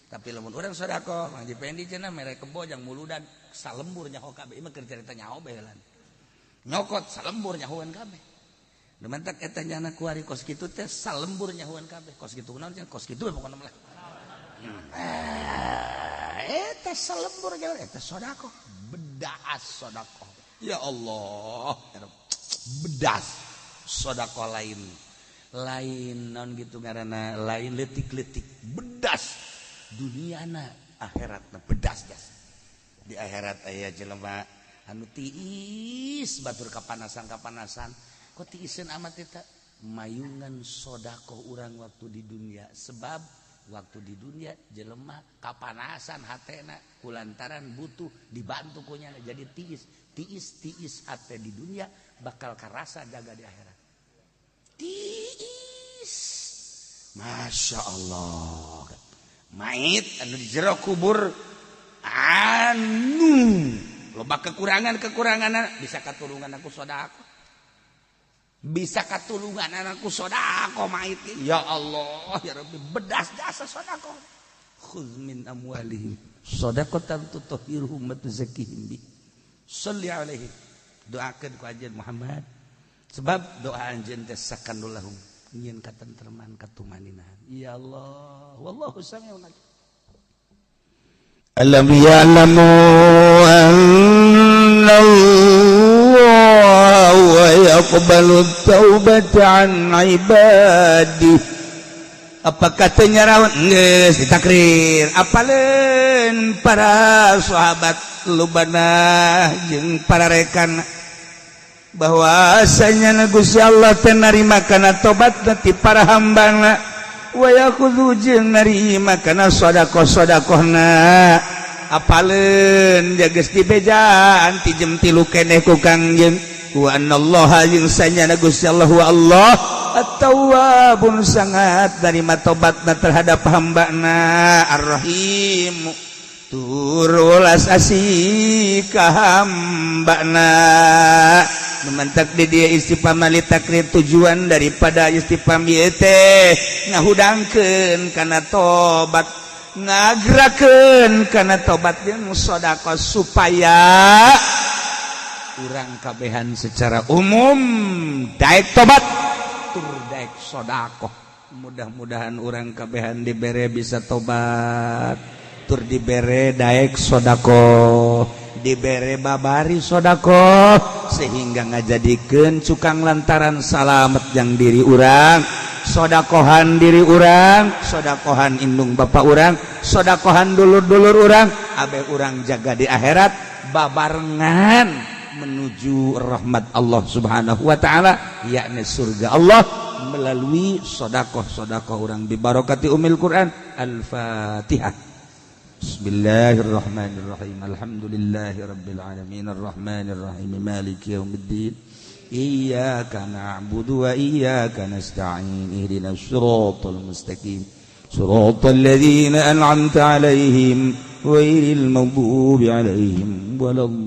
tapi lamun urang sedekah Mang Haji Pendi cenah mere kebo jang muludan salembur nyaho kabeh. Ieu mah keur carita nyaho bae heula nyokot salembur nyahoan kabeh. Dementak eta nyana kuari kos kitu teh salembur nyahoan kabeh. Kos kitu naon cenah kos kitu we pokona mah. Eta salembur nyahoan eta sedekah. Bedas sedekah. Ya Allah, bedas sedekah lain. Lain naon gitu ngaranna, lain leutik-leutik, bedas duniana akhiratna bedas jas. Di akhirat aya jelema anu tiis batur kapanasan-kapanasan. Kok tiiseun amat eta mayungan sodakoh urang waktu di dunia, sebab waktu di dunia jelema kapanasan hatena kulantaran butuh dibantu ku nyana jadi tiis tiis tiis hate di dunia bakal karasa jaga di akhirat tiis. Masya Allah mait anu di jero kubur anu loba kekurangan-kekurangan bisa katulungan aku sodakoh, bisa katulungan anakku sodako mait. Ya Allah ya Rabbi bedas jasa sodako. Khudz min amwalihim shadaqatan tutahhiruhum wa tuzakkihim bi. Shalli alaihi. Doakeun ku anjeun Muhammad. Sebab doa anjeun teh sakanul lahum nyieun katentreman katumaninahan. Ya Allah wallahu samiun alim. Alam ya'lamu anna wa yaqbalu at-taubata 'an 'ibadihi. Apakah teu nyaraon? Geus ditakrir. Apaleun para sahabat lubana jeung para rekan bahwasanya Gusti Allah teh narima kana tobat ti para hambana, wa yakhudhu jeung narima kana sedekah-sedekahna. Apaleun geus dibejaan ti jam 3 keneh ku Kangjeng, wa annallaha jeung sanyana Gusti Allah wa Allah at-tawwabun, sangat narima tobatna terhadap hambana, ar-rahim, tur welas asih ka hambana. Memantak di dia istifham li takrir, tujuan daripada istifham ieu teh ngahudangkeun kana tobat, ngagerakeun kana tobat jeung sedekah, supaya urang kabehan secara umum daek tobat tur daek sedekah. Mudah-mudahan urang kabehan dibere bisa tobat tur dibere daek sedekah, dibere babari sedekah, sehingga ngajadikeun cukang lantaran salamet yang diri urang, sodakohan diri urang, sodakohan indung bapak urang, sodakohan dulur-dulur urang, abe urang jaga di akhirat babarengan menuju rahmat Allah Subhanahu wa taala, yakni surga Allah, melalui sodakoh-sodakoh urang bibarokati umil Quran. Al-Fatihah. Bismillahirrahmanirrahim. Alhamdulillahirabbil alamin, arrahmanirrahim, maliki yaumiddin. Iyyaka na'budu wa iyyaka nasta'in. Ihdinas siratal mustaqim. Siratal ladzina an'amta 'alaihim, ghairil maghdubi 'alaihim waladdallin.